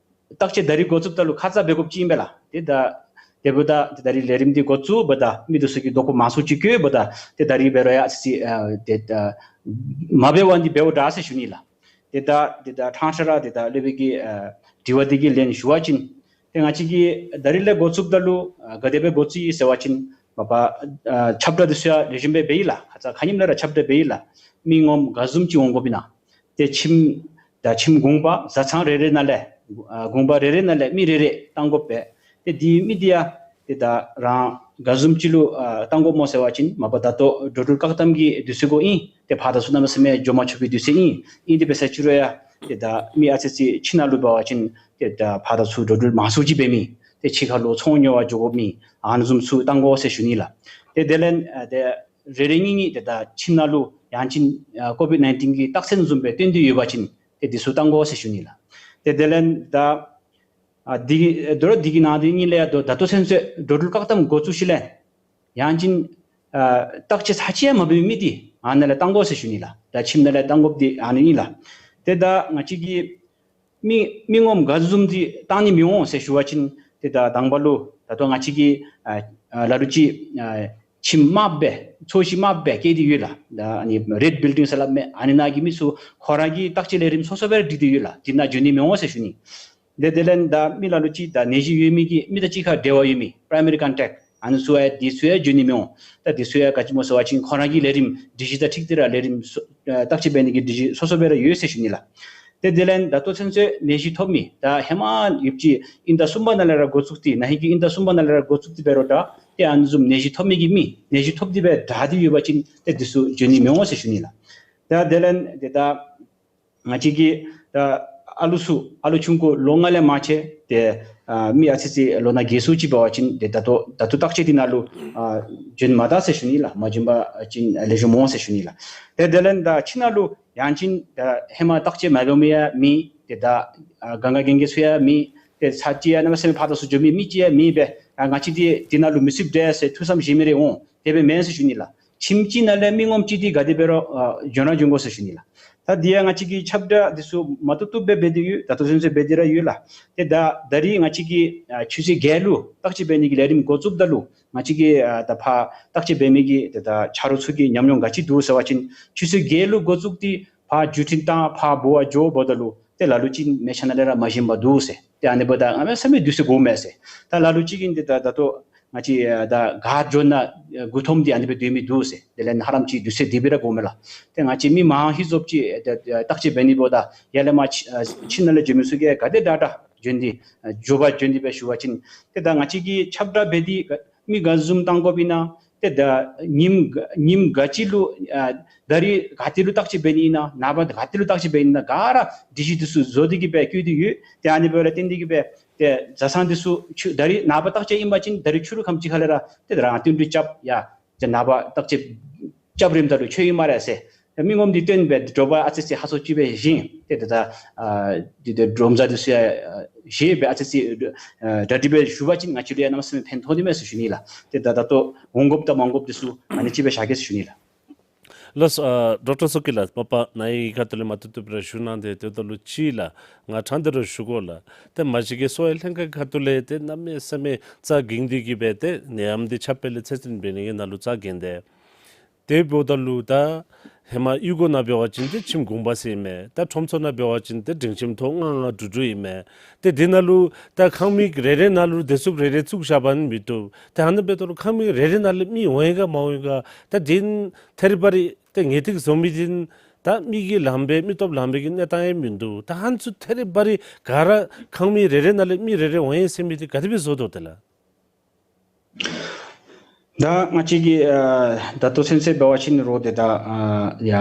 བརྟག་དཔྱད་ད་རིས་འགོ་བཙུགསཔ་ད་ལུ་ཁ་ཙ་འབད་དགོཔ་ཅིག་ཨིན་པས་ལགས། ཏེ་ད་དེ་འབདཝ་ད་ཏེ་ད་རིས་ལས་རིམ་འདི་འགོ་བཙུགསཔ་ད་མི་འདི་ཚུ་གིས་དོགས་པ་མང་སུ་ཅིག་བཀོདཔ་ད་ཏེ་ད་རིས་འབད་རུང་ཡང་ཨ་ཙི་ཨ་ཏེ་ད་མ་འབད་བར་འདི་འབདཝ་འདྲ་ཟེར་ཞུ་ནི་ལགས། ཏེ་ད་ཏེ་ད་ཕྲང་ཕྲང་ར་ཏེ་ད་སློབ་དཔོན་གྱི་ཨ་དྲི་བ་འདི་གི་ལན་ཞུ་བ་ཅིན་ཏེ་ང་བཅས་ཀྱིས་ད་རིས་ལས་འགོ་བཙུགསཔ་ད་ལུ་ཨ་ག་དེ་སྦེ་འགོ་བཙུགས་ཡི་ཟེར་བ་ཅིན་མ་པ་ཨ་ཁྱབ་བསྒྲགས་འདི་ཚུ་ཡང་ལེགས་ཤོམ་སྦེ་འབད་ཡི་ལགས། ཁ་ཙ་ཁ་ཉིནམ་ལས་ར་ཁྱབ་བསྒྲགས་འབད་ཡི་ལགས། མི་ངོམ་ག་བཟུམ་ཅིག་འོང་དགོཔ་ཨིན་ན། ཏེ་ཁྱིམ་ད་ཁྱིམ་གུང་པ་བཟའ་ཚང་རེ་རེ་ནང་ལས་ཨ་གུང་པ་རེ་རེ་ནང་ལས་མི་རེ་རེ་བཏང་དགོ་པས། ཏེ་འདི་མི་འདི་ཡང་ཏེ་ད་རང་ག་བཟུམ་ཅིག་ལུ་ཨ་བཏང་དགོཔ་སྨོ་ཟེར་བ་ཅིན་མ་པ་ད་ལྟོ་འགྲོ་འགྲུལ་བཀག་དམ་གྱི་དུས་ཚོད་གུ་ཨིན། ཏེ་ཕར་དང་ཚུར་གནམ་མེད་ས་མེད་འགྱོ་མ་ཆོག་པའི་དུས་ཚོད་ཨིན། ཨིན་ཏེ་འབད་ས་ཅིག་རུང་ཡང་ཏེ་ད་མི་ཨ་ཙི་ཅིག་ཁྱིམ་ནང་ལུ་འབད་བ་ཅིན་ཏེ་ད་ཕར་དང་ཚུར་འགྲོ་འགྲུལ་མང་སུ་ཅིག་འབད་མི་ཏེ་ཕྱི་ཁ་ལུ་ཚོང་ཉོ་བར་འགྱོ་དགོ་མི་ཨ་ནི་བཟུམ་ཚུ་བཏང་དགོ་ཟེར་ཞུ་ནི་ལགས། ཏེ་དེ་ལས་ཨ་ཏེ་རེ་རེ་གཉིས་གཉིས་ཏེ་ད་ཁྱིམ་ནང་ལུ་ཡང་ཅིན་ཨ་ཀོ་བིཌ་ནའིན་ཊིན་གྱི་རྟགས་མཚན་བཟུམ་སྦེ་སྟོན་ཏེ་ཡོད་པ་ཅིན་ཏེ་འདི་ཚུ་བཏང་དགོ་ཟེར་ཞུ་ནི་ལགས། ཏེ་དེ་ལས་ད་ཨ་འདི་ཨ་དོ་རུང་འདི་གི་ནང་དེ་གཉིས་ལས་ཡང་ད་ད་ལྟོ་ཚུན་ཚོད་འགྲོ་འགྲུལ་བཀག་དམ་འགོ་བཙུགས་ཞིནམ་ལས་ཡང་ཅིན་ཨ་བརྟག་དཔྱད་ཚར་གཅིག་ཡང་མ་འབད་མི་འདི་ཨ་ནཱ་ལས་བཏང་དགོ་ཟེར་ཞུ་ནི་ལགས། ད་ཁྱིམ་ནང་ལས་བཏང་དགོཔ་འདི་ཨ་ནི་ཨིན་ལགས། ཏེ་ད་ང་བཅས་ཀྱི་མི་མི་ངོམ་ག་བཟུམ་འདི་བཏང་ནི་མི་འོང་ཟེར་ཞུ་བ་ཅིན་ཏེ་ད་དང་པ་ལུ་ད་ལྟོ་ང་བཅས་ཀྱི་ཨ་ཨ་ལ་ལུ་ཅིག་ཨ་ཁྱིམ་དམརཔོ་སྦེ་ཚོས་གཞི་དམརཔོ་སྦེ་བཀལ་ཏེ་ཡོད་ལགས། ད་ཨ་ནི་རེཌ་བིལ་ཌིང་ཟེར་སླབ་མི་ཨ་ནི་ནང་གི་མི་ཚུ་ཁོང་ར་གི་བརྟག་དཔྱད་ལས་རིམ་སོ་སོ་སྦེ་ར་སྒྲིག་སྟེ་ཡོད་ལགས། འདི་ནང་འགྱོ་ནི་མི་འོང་ཟེར་ཞུ་ནི། ཏེ་དེ་ལས་ད་མི་ལ་ལུ་ཅིག་ད་ནད་གཞི་ཡོད་མི་གི་མི་དང་གཅིག་ཁར་འབྲེལ་བ་ཡོད་མི་པ་རའི་མེ་རི་ཀོན་ཊེཀཊ་ཨ་ནི་ཚུ་ཡང་འདི་ཚུ་ཡང་འགྱོ་ནི་མི་འོང་། ད་འདི་ཚུ་ཡང་ག་ཅི་སྨོ་ཟེར་བ་ཅིན་ཁོང་ར་གི་ལས་རིམ་སྒྲིག་གཞི་དང་འཁྲིལ་ཏེ་ར་ལས་རིམ་སོ་ཨ་བརྟག་དཔྱད་འབད་ནི་གི་སྒྲིག་གཞི་སོ་སོ་སྦེ་ར་ཡོད་ཟེར་ཞུ་ནི་ལགས། ཏེ་དེ་ལས་ད་ལྟོ་ཚུན་ཚོད་ནད་གཞི་ཐོབ་མི་ད་ཧེ་མ་ཡོདཔ་ཅིག་དབྱིན་ཟླ་གསུམ་པ་ནང་ལས་ར་འགོ་བཙུགས་ཏེ་ན་ཧིང་གི་དབྱིན་ཟླ་གསུམ་པ་ནང་ལས་ར་འགོ་བཙུགས་ཏེ་འབད་རུང་ད་ཏེ་ཨ་ནི་བཟུམ་ནད་གཞི་ཐོབ་མི་གི་མི་ནད་གཞི་ཐོབ་སྟེ་སྦེ་དྲག་སྟེ་ཡོད་པ་ཅིན་ཏེ་འདི་ཚུ་འགྱོ་ནི་མི་འོང་ཟེར་ཞུ་ནི་ལགས། ད་དེ་ལས་ཏེ་ད་ང་བཅས་ཀྱི་ད་ཨ་ལུ་ཚུ་ཨ་ལུ་ཆུང་ཀུ་ལོ་ལྔ་ལས་མར་ཆེ་ཏེ་ཨ་མི་ཨ་ཙི་ཅིག་ལོ་ན་རྒས་སུ་ཅིག་འབད་བ་ཅིན་ཏེ་ད་ལྟོ་ད་ལྟོ་བརྟག་དཔྱད་འདི་ནང་ལུ་ཨ་འབྱོན་མ་ད་ཟེར་ཞུ་ནི་ལགས། མ་འབྱོན་པ་ཅིན་ལེགས་ཤོམ་འོང་ཟེར་ཞུ་ནི་ལགས། ཏེ་དེ་ལས་ད་ཁྱིམ་ནང་ལུ་ཡང་ཅིན་ད་ཧེ་མ་བརྟག་དཔྱད་མ་འབད་མི་ཡང་མེད། ཏེ་ད་ཨ་གང་ག་གན་གི་ཚུ་ཡང་མེད། ཏེ་ཚར་གཅིག་ཡང་གནམ་མེད་ས་མེད་ཕར་དང་ཚུར་འགྱོ་མི་མི་གཅིག་ཡང་མེད་པས། ཨ་ང་བཅས་འདི་འདི་ནང་ལུ་མི་ཚུདཔ་འདྲས་ཟེར་ཐུགས་བསམ་བཞེས་མི་རེ་འོང་། དེ་སྦེ་མེན་ཟེར་ཞུ་ནི་ལགས། ཁྱིམ་གཅིག་ནང་ལས་མི་ངོམ་གཅིག་འདི་ག་དེ་འབད་རུང་ཨ་འབྱོན་ར་འབྱོན་དགོ་ཟེར་ཞུ་ནི་ལགས། ད་འདི་ཡང་ང་བཅས་ཀྱིས་ཁྱབ་བསྒྲགས་འདི་ཚུ་མ་བཏུབ་བཏུབ་སྦེ་འབད་དེ་ཡོད། ད་ལྟོ་ཚུན་ཚོད་འབད་དེ་ར་ཡོད་ལགས། ཏེ་ད་ད་རིས་ང་བཅས་ཀྱིས་ཨ་ཆུ་ཚོད་བརྒྱད་ལུ་བརྟག་དཔྱད་འབད་ནི་གི་ལས་རིམ་འགོ་བཙུགསཔ་ད་ལུ་ང་བཅས་ཀྱི་ཨ་ད་ཕར་བརྟག་དཔྱད་འབད་མི་གི་ཏེ་ད་ཆ་རོགས་ཚུ་གི་ཉམས་མྱོང་ག་ཅི་འདུག་ཟེར་བ་ཅིན་ཆུ་ཚོད་བརྒྱད་ལུ་འགོ་བཙུགས་ཏེ་ཕར་བརྒྱུད་འཕྲིན་བཏང་ཕར་འབོ་བར་འགྱོ་འབདཝ་ད་ལུ་ཏེ་ལ་ལུ་ཅིག་མལ་ཆ་ནང་ལས་ར་མ་བཞེངས་པར་འདུག་ཟེར། ཏེ་ཨ་ནི་འབདཝ་ད་གནམ་མེད་ས་མེད་དུས་ཚོད་འགོརཝ་མས་ཟེར། ད་ལ་ལུ་ཅིག་གིས་འདི་ད་ད་ལྟོ་ང་བཅས་ཨ་ད་ག་འགྱོ་ན་ཨ་མགུ་འཐོམས་ཏེ་ཨ་ནི་སྦེ་སྡོད་མི་འདུག་ཟེར། དེ་ལས་ཧ་ལམ་ཅིག་དུས་ཚོད་དེ་སྦེ་ར་འགོརཝ་མས་ལགས། ཏེ་ང་བཅས་མི་མང་ཧེ་ཟོབ་ཅིག་ཨ་ད་ཨ་བརྟག་དཔྱད་འབད་ནི་འབདཝ་ད་ཡར་ལས་མར་ཁྱི་ཨ་ཁྱིམ་ནང་ལས་འགྱོ་མི་ཚུ་གིས་ག་དེ་དྲག་དྲག་འབྱོན་ཏེ་ཨ་མགྱོགས་པར་འབྱོན་ཏེ་སྦེ་ཞུ་བ་ཅིན་ཏེ་ད་ང་བཅས་ཀྱིས་ཁྱབ་བསྒྲགས་འབད་དེ་ག་མི་ག་བཟུམ་བཏང་དགོཔ་ཨིན་ན། ཏེ་ད་ཉིནམ་ག་ཉིནམ་ག་ཅི་ལུ་ཨ་ད་རིས་ག་ཏེ་ལུ་བརྟག་དཔྱད་འབད་ནི་ཨིན་ན། ནངས་པ་ག་ཏེ་ལུ་བརྟག་དཔྱད་འབད་ནི་ཨིན་ན། ག་ར་སྒྲིག་གཞི་འདི་ཚུ་བཟོ་སྟེ་གི་སྦེ་བཀོད་དེ་ཡོད། ཏེ་ཨ་ནི་འབདཝ་ལས་བརྟེན་ཏེ་གི་སྦེ་ཏེ་བཟའ་ཚང་འདི་ཚུ་ཆུ་ད་རིས་ནངས་པ་བརྟག་དཔྱད་ཨིན་པ་ཅིན་ད་རིས་ཕྱི་རུ་ཁམས་ཅིག་ཁ་ལས་ར་ཏེ་ད་རང་བསྟུན་གྲོས་རྐྱབ་ཡ། ཏེ་ནངས་པ་བརྟག་དཔྱད་རྐྱབ་རནམ་ད་ལུ་ཆོག་ཡི་སྨ་རེ་ཟེར། ཏེ་མི་ངོམ་འདི་བཏོན་སྦེ་དྲོ་པ་ཨ་ཙི་ཅིག་ཧ་སོ་ཅིག་སྦེ་བཞེངས། ཏེ་ད་ད་ཨ་འདི་ཏེ་དྲོ་མཛའ་འདི་ཚུ་ཡང་ཨ་བཞེས་སྦེ་ཨ་ཙི་ཅིག་ཨ་གྲ་སྒྲིག་སྦེ་ཞུ་བ་ཅིན་ང་བཅས་ལུ་ཡང་གནམ་མེད་ས་མེད་ཕན་ཐོགས་ནི་མས་ཟེར་ཞུ་ནི་ལགས། ཏེ་ད་ད་ལྟོ་འོང་དགོཔ་དང་མ་འོང་དགོཔ་འདི་ཚུ་ཨ་ནི་ཅིག་སྦེ་བཞག་གེ་ཟེར་ཞུ་ནི་ལགས། ལགས་སོ། ཨ་ཌོག་ཊར་མཚོ་སྐྱིད་ལགས། མ་པ་ནཱ་གི་ཁ་ཐུག་ལས་མ་བཏུབ་བཏུབ་རེ་ཞུ་གནང་སྟེ་ཏེ་ད་ལུ་ཅིག་ལགས་ང་ཕྲང་སྟེ་ར་ཞུ་དགོ་ལགས། ཏེ་མ་གཞི་གི་གསོ་བའི་ལྷན་ཁག་ཁ་ཐུག་ལས་ཏེ་གནམ་མེད་ས་མེད་རྩ་འགེངས་ཏེ་གི་སྦེ་ཏེ་ནད་ཡམས་འདི་ཁྱབ་སྤེལ་ལས་ཚད་འཛིན་འབད་ནི་གི་ནང་ལུ་རྩ་འགེངས་ཏེ་ དེ་འབདཝ་ད་ལུ་ད་ཧེ་མ་གཡུས་སྒོ་ནང་འབད་བ་ཅིན་ཏེ་ཁྱིམ་གུང་པ་ཟེར་ཨིན་མས། ད་ཁྲོམ་ཚོགས་ནང་འབད་བ་ཅིན་ཏེ་སྒྲིང་ཁྱིམ་ཐོག་ལྔ་ལྔ་དྲུག་དྲུག་ཨིན་མས། ཏེ་དེ་ནང་ལུ་ད་ཁང་མིག་རེ་རེ་ནང་ལུ་བདེ་སྲུངཔ་རེ་རེ་བཙུགས་བཞག་པ་ནི་མི་བཏུབ། ཏེ་ཨ་ནི་འབདཝ་ད་ལུ་ཁང་མིག་རེ་རེ་ནང་ལས་མི་འོང་ཡི་ག་མ་འོང་ཡི་ག། ད་དེ་ཐད་རི་བ་རི་ཏེ་ངེས་ཏིག་བཟོ་མི་དེ་ད་མི་གིས་ལངམ་སྦེ་མི་སྟོབས་ལངམ་སྦེ་གི་གནས་སྟངས་ཡང་མིན་འདུག། ད་ཨ་ནི་ཚུ་ཐད་རི་བ་རི་ག་ར་ཁང་མིག་རེ་རེ་ནང་ལས་མི་རེ་རེ་འོང་ཡི་ཟེར་མི་དེ་ག་དེ་སྦེ་བཟོ་དོ་དེ་ལགས། ད་ང་བཅས་ཀྱི་ཨ་ད་ལྟོ་ཚུན་ཚོད་འབད་བ་ཅིན་རོགས་ཏེ་ད་ཨ་ཡ་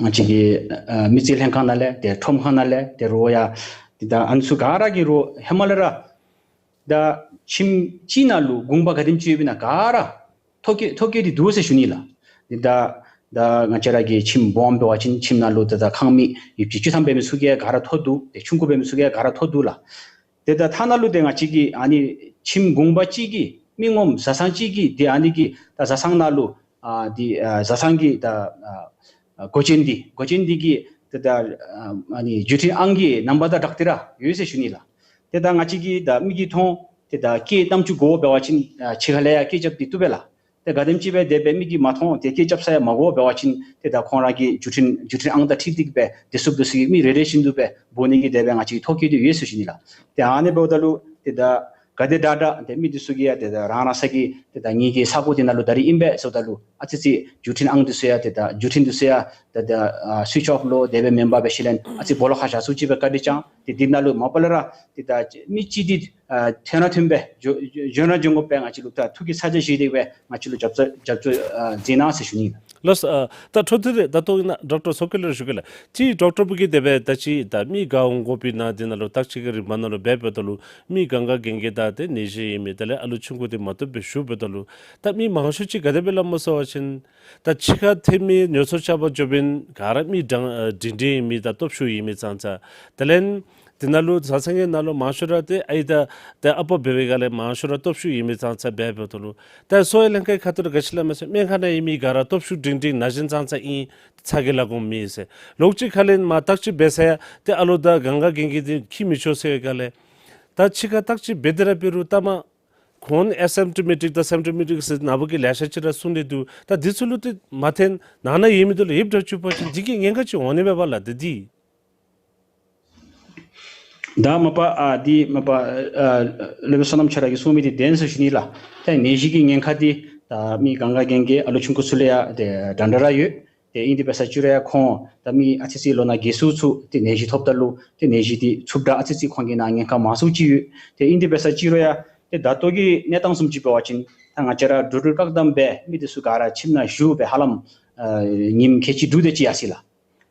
ང་བཅས་ཀྱི་ཨ་མི་རྩིས་ལྷན་ཁག་ནང་ལས་ཏེ་ཁྲོམ་ཁང་ནང་ལས་ཏེ་རོགས་ཡ་ཏེ་ད་ཨ་ནི་ཚུ་ག་ར་གིས་རོགས་ཧེ་མ་ལས་ར་ད་ཁྱིམ་གཅིག་ནང་ལུ་གུང་པ་ག་དེམ་ཅིག་ཡོདཔ་ཨིན་ན་ག་ར་ཐོ་བཀོད་ཐོ་བཀོད་དེ་འདུག་ཟེར་ཞུ་ནི་ལགས། ཏེ་ད་ད་ང་བཅས་ར་གི་ཁྱིམ་སྦོམ་འབད་བ་ཅིན་ཁྱིམ་ནང་ལུ་ཏེ་ད་ཁང་མིག་ཡོདཔ་ཅིག་བཅུ་ཐམ་འབད་མི་ཚུ་གིས་ག་ར་ཐོ་འདུག། ཏེ་ཆུང་ཀུ་འབད་མི་ཚུ་གིས་ག་ར་ཐོ་འདུག་ལགས། ཏེ་ད་ཐ་ན་ལུ་ཏེ་ང་བཅས་ཀྱི་ཨ་ནི་ཁྱིམ་གུང་པ་གཅིག་གིས་མི་ངོམ་བཟའ་ཚང་གཅིག་གིས་ཏེ་ཨ་ནི་གི་ད་བཟའ་ཚང་ནང་ལུ་ཨ་འདི་ཨ་བཟའ་ཚང་གི་ད་ཨ་ཨ་སྒོ་ཅན་འདི་སྒོ་ཅན་འདི་གི་ཏེ་ད་ཨ་ཨ་ནི་བརྒྱུད་འཕྲིན་ཨང་གི་རྣམ་པ་དང་སྦྲགས་ཏེ་ར་ཡོད་ཟེར་ཞུ་ནི་ལགས། ཏེ་ད་ང་བཅས་ཀྱིས་ད་མིག་གིས་མཐོང་ཏེ་ད་སྐད་གནམ་གྲུ་གོ་འབད་བ་ཅིན་ཨ་ཕྱི་ཁ་ལས་ཡང་སྐད་རྐྱབ་སྟེ་བཏུབ་པས་ལགས། ཏེ་ག་དེམ་ཅིག་སྦེ་དེ་སྦེ་མིག་གིས་མ་མཐོང་ཏེ་སྐད་རྐྱབ་ས་ཡང་མ་གོ་འབད་བ་ཅིན་ཏེ་ད་ཁོང་ར་གི་བརྒྱུད་འཕྲིན་བརྒྱུད་འཕྲིན་ཨང་དང་འཁྲིལ་ཏེ་གི་སྦེ་བདེ་སྲུངཔ་འདི་ཚུ་གིས་མི་རེ་རེ་བཞིན་དུ་སྦེ་འབོ་ནི་གི་དེ་སྦེ་ང་བཅས་ཐོ་བཀོད་དེ་ཡོད་ཟེར་ཞུ་ནི་ལགས། ཏེ་ཨ་ནི་འབདཝ་ད་ལུ་ཏེ་ད་ག་དེ་དྲག་དྲག་ཏེ་མི་འདི་ཚུ་གིས་ཡང་ཏེ་ད་རང་རང་ས་གི་ཏེ་ད་ངེ་གི་ས་གོ་འདི་ནང་ལུ་ད་རིས་ཨིན་པས་ཟེརཝ་ད་ལུ་ཨ་ཙི་ཅིག་བརྒྱུད་འཕྲིན་ཨང་འདི་ཚུ་ཡང་ཏེ་ད་བརྒྱུད་འཕྲིན་འདི་ཚུ་ཡང་ཏེ་ད་ཨ་སུའིཆ་ཨོཕ་ལོ་དེ་སྦེ་མེན་པར་སྦེ་ཤེས་ལེན་ཨ་ཙི་སྦོ་ལོགས་ཁར་བཞག་ཚུགས་ཅིག་སྦེ་བཀའ་དྲིན་བསྐྱང་། ཏེ་འདི་ནང་ལུ་མ་པ་ལས་ར་ཏེ་ད་མི་གཅིག་འདི་ཨ་ཐོན་ར་ཐོནམ་སྦེ་འགྱོ་འགྱོ་འགྱོ་ར་འགྱོ་དགོ་པས། ང་བཅས་ལུ་ད་ཐུགས་ཀྱི་ཚ་གྱང་བཞེས་ཏེ་སྦེ་ང་བཅས་ལུ་རྒྱབ་སྐྱོར་རྒྱབ་སྐྱོར་ཨ་མཛད་གནང་ཟེར་ཞུ་ནི་ལགས། ལགས་སོ། ཨ་ད་འཕྲོ་མཐུད་དེ་ད་ལྟོ་ཨིན་ན་ཌོག་ཊར་ཚོགས་སྐྱིད་ལུ་ཞུ་གེ་ལགས། གཅིག་ཌོག་ཊར་བུ་གིས་དེ་སྦེ་ད་ཅི་ད་མི་ག་འོང་དགོ་པའི་ནང་འདི་ནང་ལུ་བརྟག་དཔྱད་ཀྱི་རིམ་པ་ནང་ལུ་འབད་འབདཝ་ད་ལུ་མི་གང་ག་གན་རྐྱལ་དང་ཏེ་ནད་གཞི་ཡོད་མི་དེ་ལས་ཨ་ལུ་ཆུང་ཀུ་དེ་མ་བཏུབ་སྦེ་བཞུགས་འབདཝ་ད་ལུ་ད་མི་མང་ཤོས་ཅིག་ག་དེ་སྦེ་སླབ་སྨོ་ཟེར་བ་ཅིན་ད་ཕྱི་ཁར་ཐོན་མི་ཉོ་ཚོང་རྐྱབ་པར་འགྱོ་མི་ག་ར་མི་འདྲན་ཨ་འདྲན་འདྲ་ཨིན་མི་དང་སྟོབས་ཤུགས་ཡོད་མི་ཙང་ཙ། དེ་ལས་དེ་ནང་ལུ་བཟའ་ཚང་གི་ནང་ལུ་མང་ཤོས་ར་ཏེ་ཨའི་དང་ཏེ་ཨ་པ་འབད་བའི་སྒང་ལས་མང་ཤོས་ར་སྟོབས་ཤུགས་ཡོད་མི་ཙང་ཙ་འབད་འབདཝ་ད་ལུ་ད་གསོ་བའི་ལྷན་ཁག་གི་ཁ་ཐུག་ལས་ག་ཅི་སླབ་མས་ཟེར་སྨན་ཁང་ནང་ཡོད་མི་ག་ར་སྟོབས་ཤུགས་འདྲན་འདྲ་ན་གཞོན་ཙང་ཙ་ཨིན། ཚ་གྱང་ལང་དགོཔ་མེད་ཟེར། ལོགས་གཅིག་ཁ་ལས་མར་བརྟག་དཔྱད་འབད་ས་ཡང་ཏེ་ཨ་ལུ་དང་གང་ག་གན་རྐྱལ་འདི་འཁྱིད་མི་ཆོག་ཟེར་བའི་སྒང་ལས་ད་ཕྱི་ཁར་བརྟག་དཔྱད་འབད་དེ་ར་འབད་རུང་ད་མ་ཁོང་ཨེ་སིམ་ཊོ་མེ་ཊིག་དང་སིམ་ཊོ་མེ་ཊིག་ཟེར་ནཱ་བུ་གིས་ལེ་ཤ་ཅིག་ར་གསུང་སྟེ་འདུག། ད་འདི་ཚུ་ལུ་ཏེ་མ་ཐོན་ནང་ན་ཡོད་མི་འདི་ལུ་ཡིབ་དྲག་བཅུག་པ་ཅིན་འདི་གིས་ཉེན་ཁ་ཅིག་འོང་ནི་མས་པ་ལགས། ཏེ་འདི་ད་མ་པ་ཨ་འདི་མ་པ་ཨ་སློབ་དཔོན་བསོད་ནམས་ཁྱོད་ར་གིས་གསུངས་མི་འདི་བདེན་ཟེར་ཞུ་ནི་ལགས། ད་ནད་གཞི་གི་ཉེན་ཁ་འདི་ད་མི་གང་ག་གན་རྐྱལ་ཨ་ལུ་ཆུང་ཀུ་ཚུ་ལུ་ཡང་ཏེ་འདྲན་འདྲ་ར་ཡོད། ཏེ་ཨིན་དེ་འབད་ས་ཅིག་རུང་ཡང་ཁོང་ད་མི་ཨ་ཙི་ཅིག་ལོ་ན་རྒས་སུ་ཚུ་ཏེ་ནད་གཞི་ཐོབ་ད་ལུ་ཏེ་ནད་གཞི་འདི་འཚུབ་དྲགས་ཨ་ཙི་ཅིག་ཁོང་གི་ནང་ཉེན་ཁ་མང་སུ་ཅིག་ཡོད། ཏེ་ཨིན་དེ་འབད་ས་ཅིག་རུང་ཡང་ཏེ་ད་ལྟོ་གི་གནས་སྟངས་བཟུམ་ཅིག་འབད་བ་ཅིན་ད་ང་བཅས་ར་འགྲོ་འགྲུལ་བཀག་དམ་འབད་མི་འདི་ཚུ་ག་ར་ཁྱིམ་ནང་བཞུགས་སྦེ་ཧ་ལམ་ཨ་ཉིནམ་ཁལ་གཅིག་དྲུག་དེ་ཅིག་ཡར་སོ་ཡི་ལགས།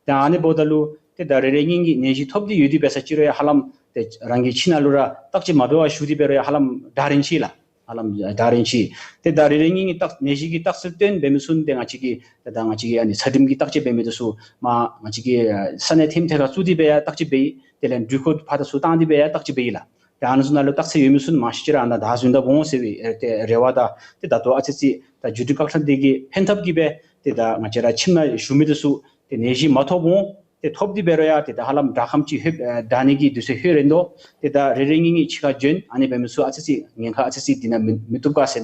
ཏེ་ཨ་ནི་འབདཝ་ད་ལུ་ཏེ་ད་རེ་རེ་གཉིས་གཉིས་ནད་གཞི་ཐོབ་སྟེ་ཡོད་དེ་འབད་ས་ཅིག་རུང་ཡང་ཧ་ལམ་ཏེ་རང་གི་ཁྱིམ་ནང་ལུ་ར་བརྟག་དཔྱད་མ་འབད་བར་བཞུགས་ཏེ་འབད་རུང་ཡང་ཧ་ལམ་ཟླ་རིམ་ཅིག་ལགས། ཧ་ལམ་ཟླ་རིམ་ཅིག། ཏེ་ད་རེ་རེ་གཉིས་གཉིས་བརྟག་ནད་གཞི་གི་བརྟག་ཚུལ་བཏོན་འབད་མི་ཚུ་ཏེ་ང་བཅས་ཀྱིས་ཏེ་ད་ང་བཅས་ཀྱིས་ཨ་ནི་ཚད་རིམས་ཀྱི་བརྟག་དཔྱད་འབད་མི་འདི་ཚུ་མར་ང་བཅས་ཀྱིས་ས་གནས་ཐིམ་ཐེ་ཁར་བཙུགས་ཏེ་འབད་ཡང་བརྟག་དཔྱད་འབད་ཡི། དེ་ལས་འགྲུལ་འཁོར་ཕར་དང་ཚུར་བཏང་སྟེ་འབད་ཡང་བརྟག་དཔྱད་འབད་ཡི་ལགས། ཏེ་ཨ་ནི་ཚུ་ནང་ལུ་བརྟག་དཔྱད་ཡོད་མི་ཚུ་མང་ཤོས་ཅིག་ར་ཨ་ནཱ་བདའ་ཟུན་བདའ་འོང་ཟེར་བའི་ཨེ་ཏེ་རེ་བ་དང་ཏེ་ད་ལྟོ་ཨ་ཙི་ཅིག་ད་བརྒྱུད་འཕྲིན་བཀག་དམ་འདི་གི་ཕན་ཐབས་ཀྱིས་སྦེ་ཏེ་ད་ང་བཅས་ར་ཁྱིམ་ནང་བཞུགས་མི་འདི་ཚུ་ཏེ་ནད་གཞི་མ་ཐོབ་འོང་། ཏེ་ཐོབ་སྟེ་འབད་རུང་ཡང་ཏེ་ད་ཧ་ལམ་དྲག་ཁམས་ཅིག་ལྷོད་ཨེ་དྲག་ནི་གི་དུས་ཚོད་ལྷོད་རན་དོ། ཏེ་ད་རེ་རེ་གཉིས་གཉིས་ཕྱི་ཁར་བྱོན་ཨ་ནི་འབད་མི་ཚུ་ཨ་ཙི་ཅིག་ཉེན་ཁ་ཨ་ཙི་ཅིག་འདི་ནང་མི་མི་བཏུབ་ག་ཟེར་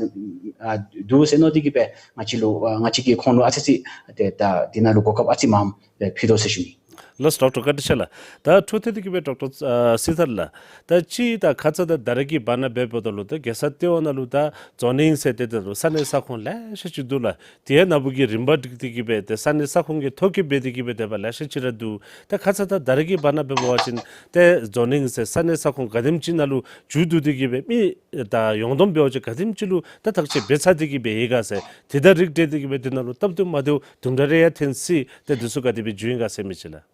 ཨ་འདུག་ཟེར་མནོ་སྟེ་གི་སྦེ་ང་བཅས་ལུ་ཨ་ང་བཅས་ཀྱིས་ཁོང་ལུ་ཨ་ཙི་ཅིག་ཏེ་ད་འདི་ནང་ལུ་གོ་སྐབས་ཨ་ཙི་མངམ་སྦེ་ཕུལ་དོ་ཟེར་ཞུ་ནི། ལགས་སོ་ཌོག་ཊར་བཀའ་དྲིན་ཆེ་ལགས། ད་འཕྲོ་མཐུད་དེ་གི་སྦེ་ཌོག་ཊར་ཨ་སྲི་ཐར་ལགས། ད་ཅི་ད་ཁ་ཙ་ད་ད་རེས་ཀྱི་བར་ན་འབད་འབདཝ་ད་ལུ་ད་རྒྱལ་ས་ལྟེ་བ་ནང་ལུ་ད་ཛོ་ནིང་ཟེར་ཏེ་ད་ལུ་ས་གནས་ས་ཁོངས་ལེ་ཤ་ཅིག་འདུག་ལགས། དེ་ཡང་ནཱ་བུ་གིས་རིམ་པ་བསྒྲིགས་ཏེ་གི་སྦེ་ཏེ་ས་གནས་ས་ཁོངས་ཀྱི་ཐོ་བཀོད་འབད་དེ་གི་སྦེ་དེ་སྦེ་ལེ་ཤ་ཅིག་ར་འདུག། ད་ཁ་ཙ་ད་ད་རེས་ཀྱི་བར་ན་འབད་བ་ཅིན་ཏེ་ཛོ་ནིང་ཟེར་ས་གནས་ས་ཁོངས་ག་དེམ་ཅིག་ནང་ལུ་འགྱུར་བ་བཏང་སྟེ་གི་སྦེ་མི་ད་ཡོངས་བསྡོམས་འབད་བ་ཅིན་ག་དེམ་ཅིག་ལུ་ད་བརྟག་དཔྱད་འབད་ཚར་ཏེ་གི་སྦེ་ཡོད་ག་ཟེར། དེ་དང་རིགས་བསྒྲེས་ཏེ་གི་སྦེ་དེ་ནང་ལུ་སྟབས་བདེཝ་མ་བདེཝ་དུམ་གྲ་རེ་ཡང་ཐོན་སྲིད། ཏེ་འདི་ཚུ་ག་དེ་སྦེ་འགྱུར་ཡི་ག་ཟེར་མི་ཅིག་ལགས།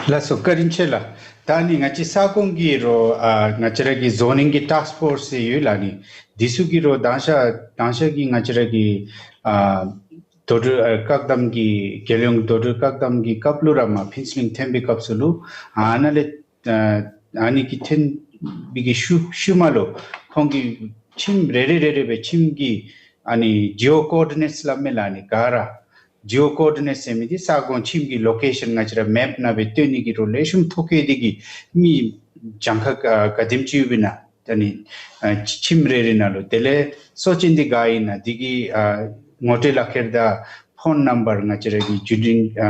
ལགས་སོ་བཀའ་དྲིན་ཆེ་ལགས། ད་ནི་ང་བཅས་ས་ཁོངས་ཀྱི་རོགས་ཨ་ང་བཅས་ར་གི་ཛོ་ནིང་གི་ཊཱསཀ་ཕོརསི་ཟེར་ཡོད་ལགས། ནི་འདི་ཚུ་གིས་རོགས་དང་ཤ་དང་ཤ་གི་ང་བཅས་ར་གི་ཨ་འགྲོ་འགྲུལ་ཨ་བཀག་དམ་གྱི་རྒྱལ་ཡོངས་འགྲོ་འགྲུལ་བཀག་དམ་གྱི་སྐབས་ལུ་ར་མར་ཕུན་ཚོགས་གླིང་ཐོན་པའི་སྐབས་སུ་ལུ་ཨ་ནཱ་ལས་ཨ་ཨ་ནི་གི་ཐོན་པའི་གི་ཤུལ་ཤུལ་མ་ལུ་ཁོང་གིས་ཁྱིམ་རེ་རེ་རེ་རེ་སྦེ་ཁྱིམ་གྱི་ཨ་ནི་ཇི་ཨོ་ཀོ་ཨོར་ཌི་ནེཊསི་སླབ་མས་ལགས། ཨ་ནི་ག་ར་ཇི་ཨོ་ཀོ་ཨོར་ཌི་ནེཊསི་ཟེར་མི་འདི་ས་ཁོངས་ཁྱིམ་གྱི་ལོ་ཀེ་ཤཱན་ང་བཅས་ར་མེཔ་ནང་སྦེ་སྟོན་ནི་གི་རོགས་ལེགས་ཤོམ་ཐོ་བཀོད་དེ་གི་མི་གྱངས་ཁ་ག་ག་དེམ་ཅིག་ཡོདཔ་ཨིན་ན། ད་ནི་ཨ་ཁྱིམ་རེ་རེ་ནང་ལུ་དེ་ལས་གསོ་ཅན་འདི་ག་ཨིན་ན་འདི་གི་ཨ་ ངོ་སྤྲོད་ལག་ཁྱེར་དང་ཕོན་ནམ་བར་ང་བཅས་ར་གི་བརྒྱུད་འཕྲིན་ཨ་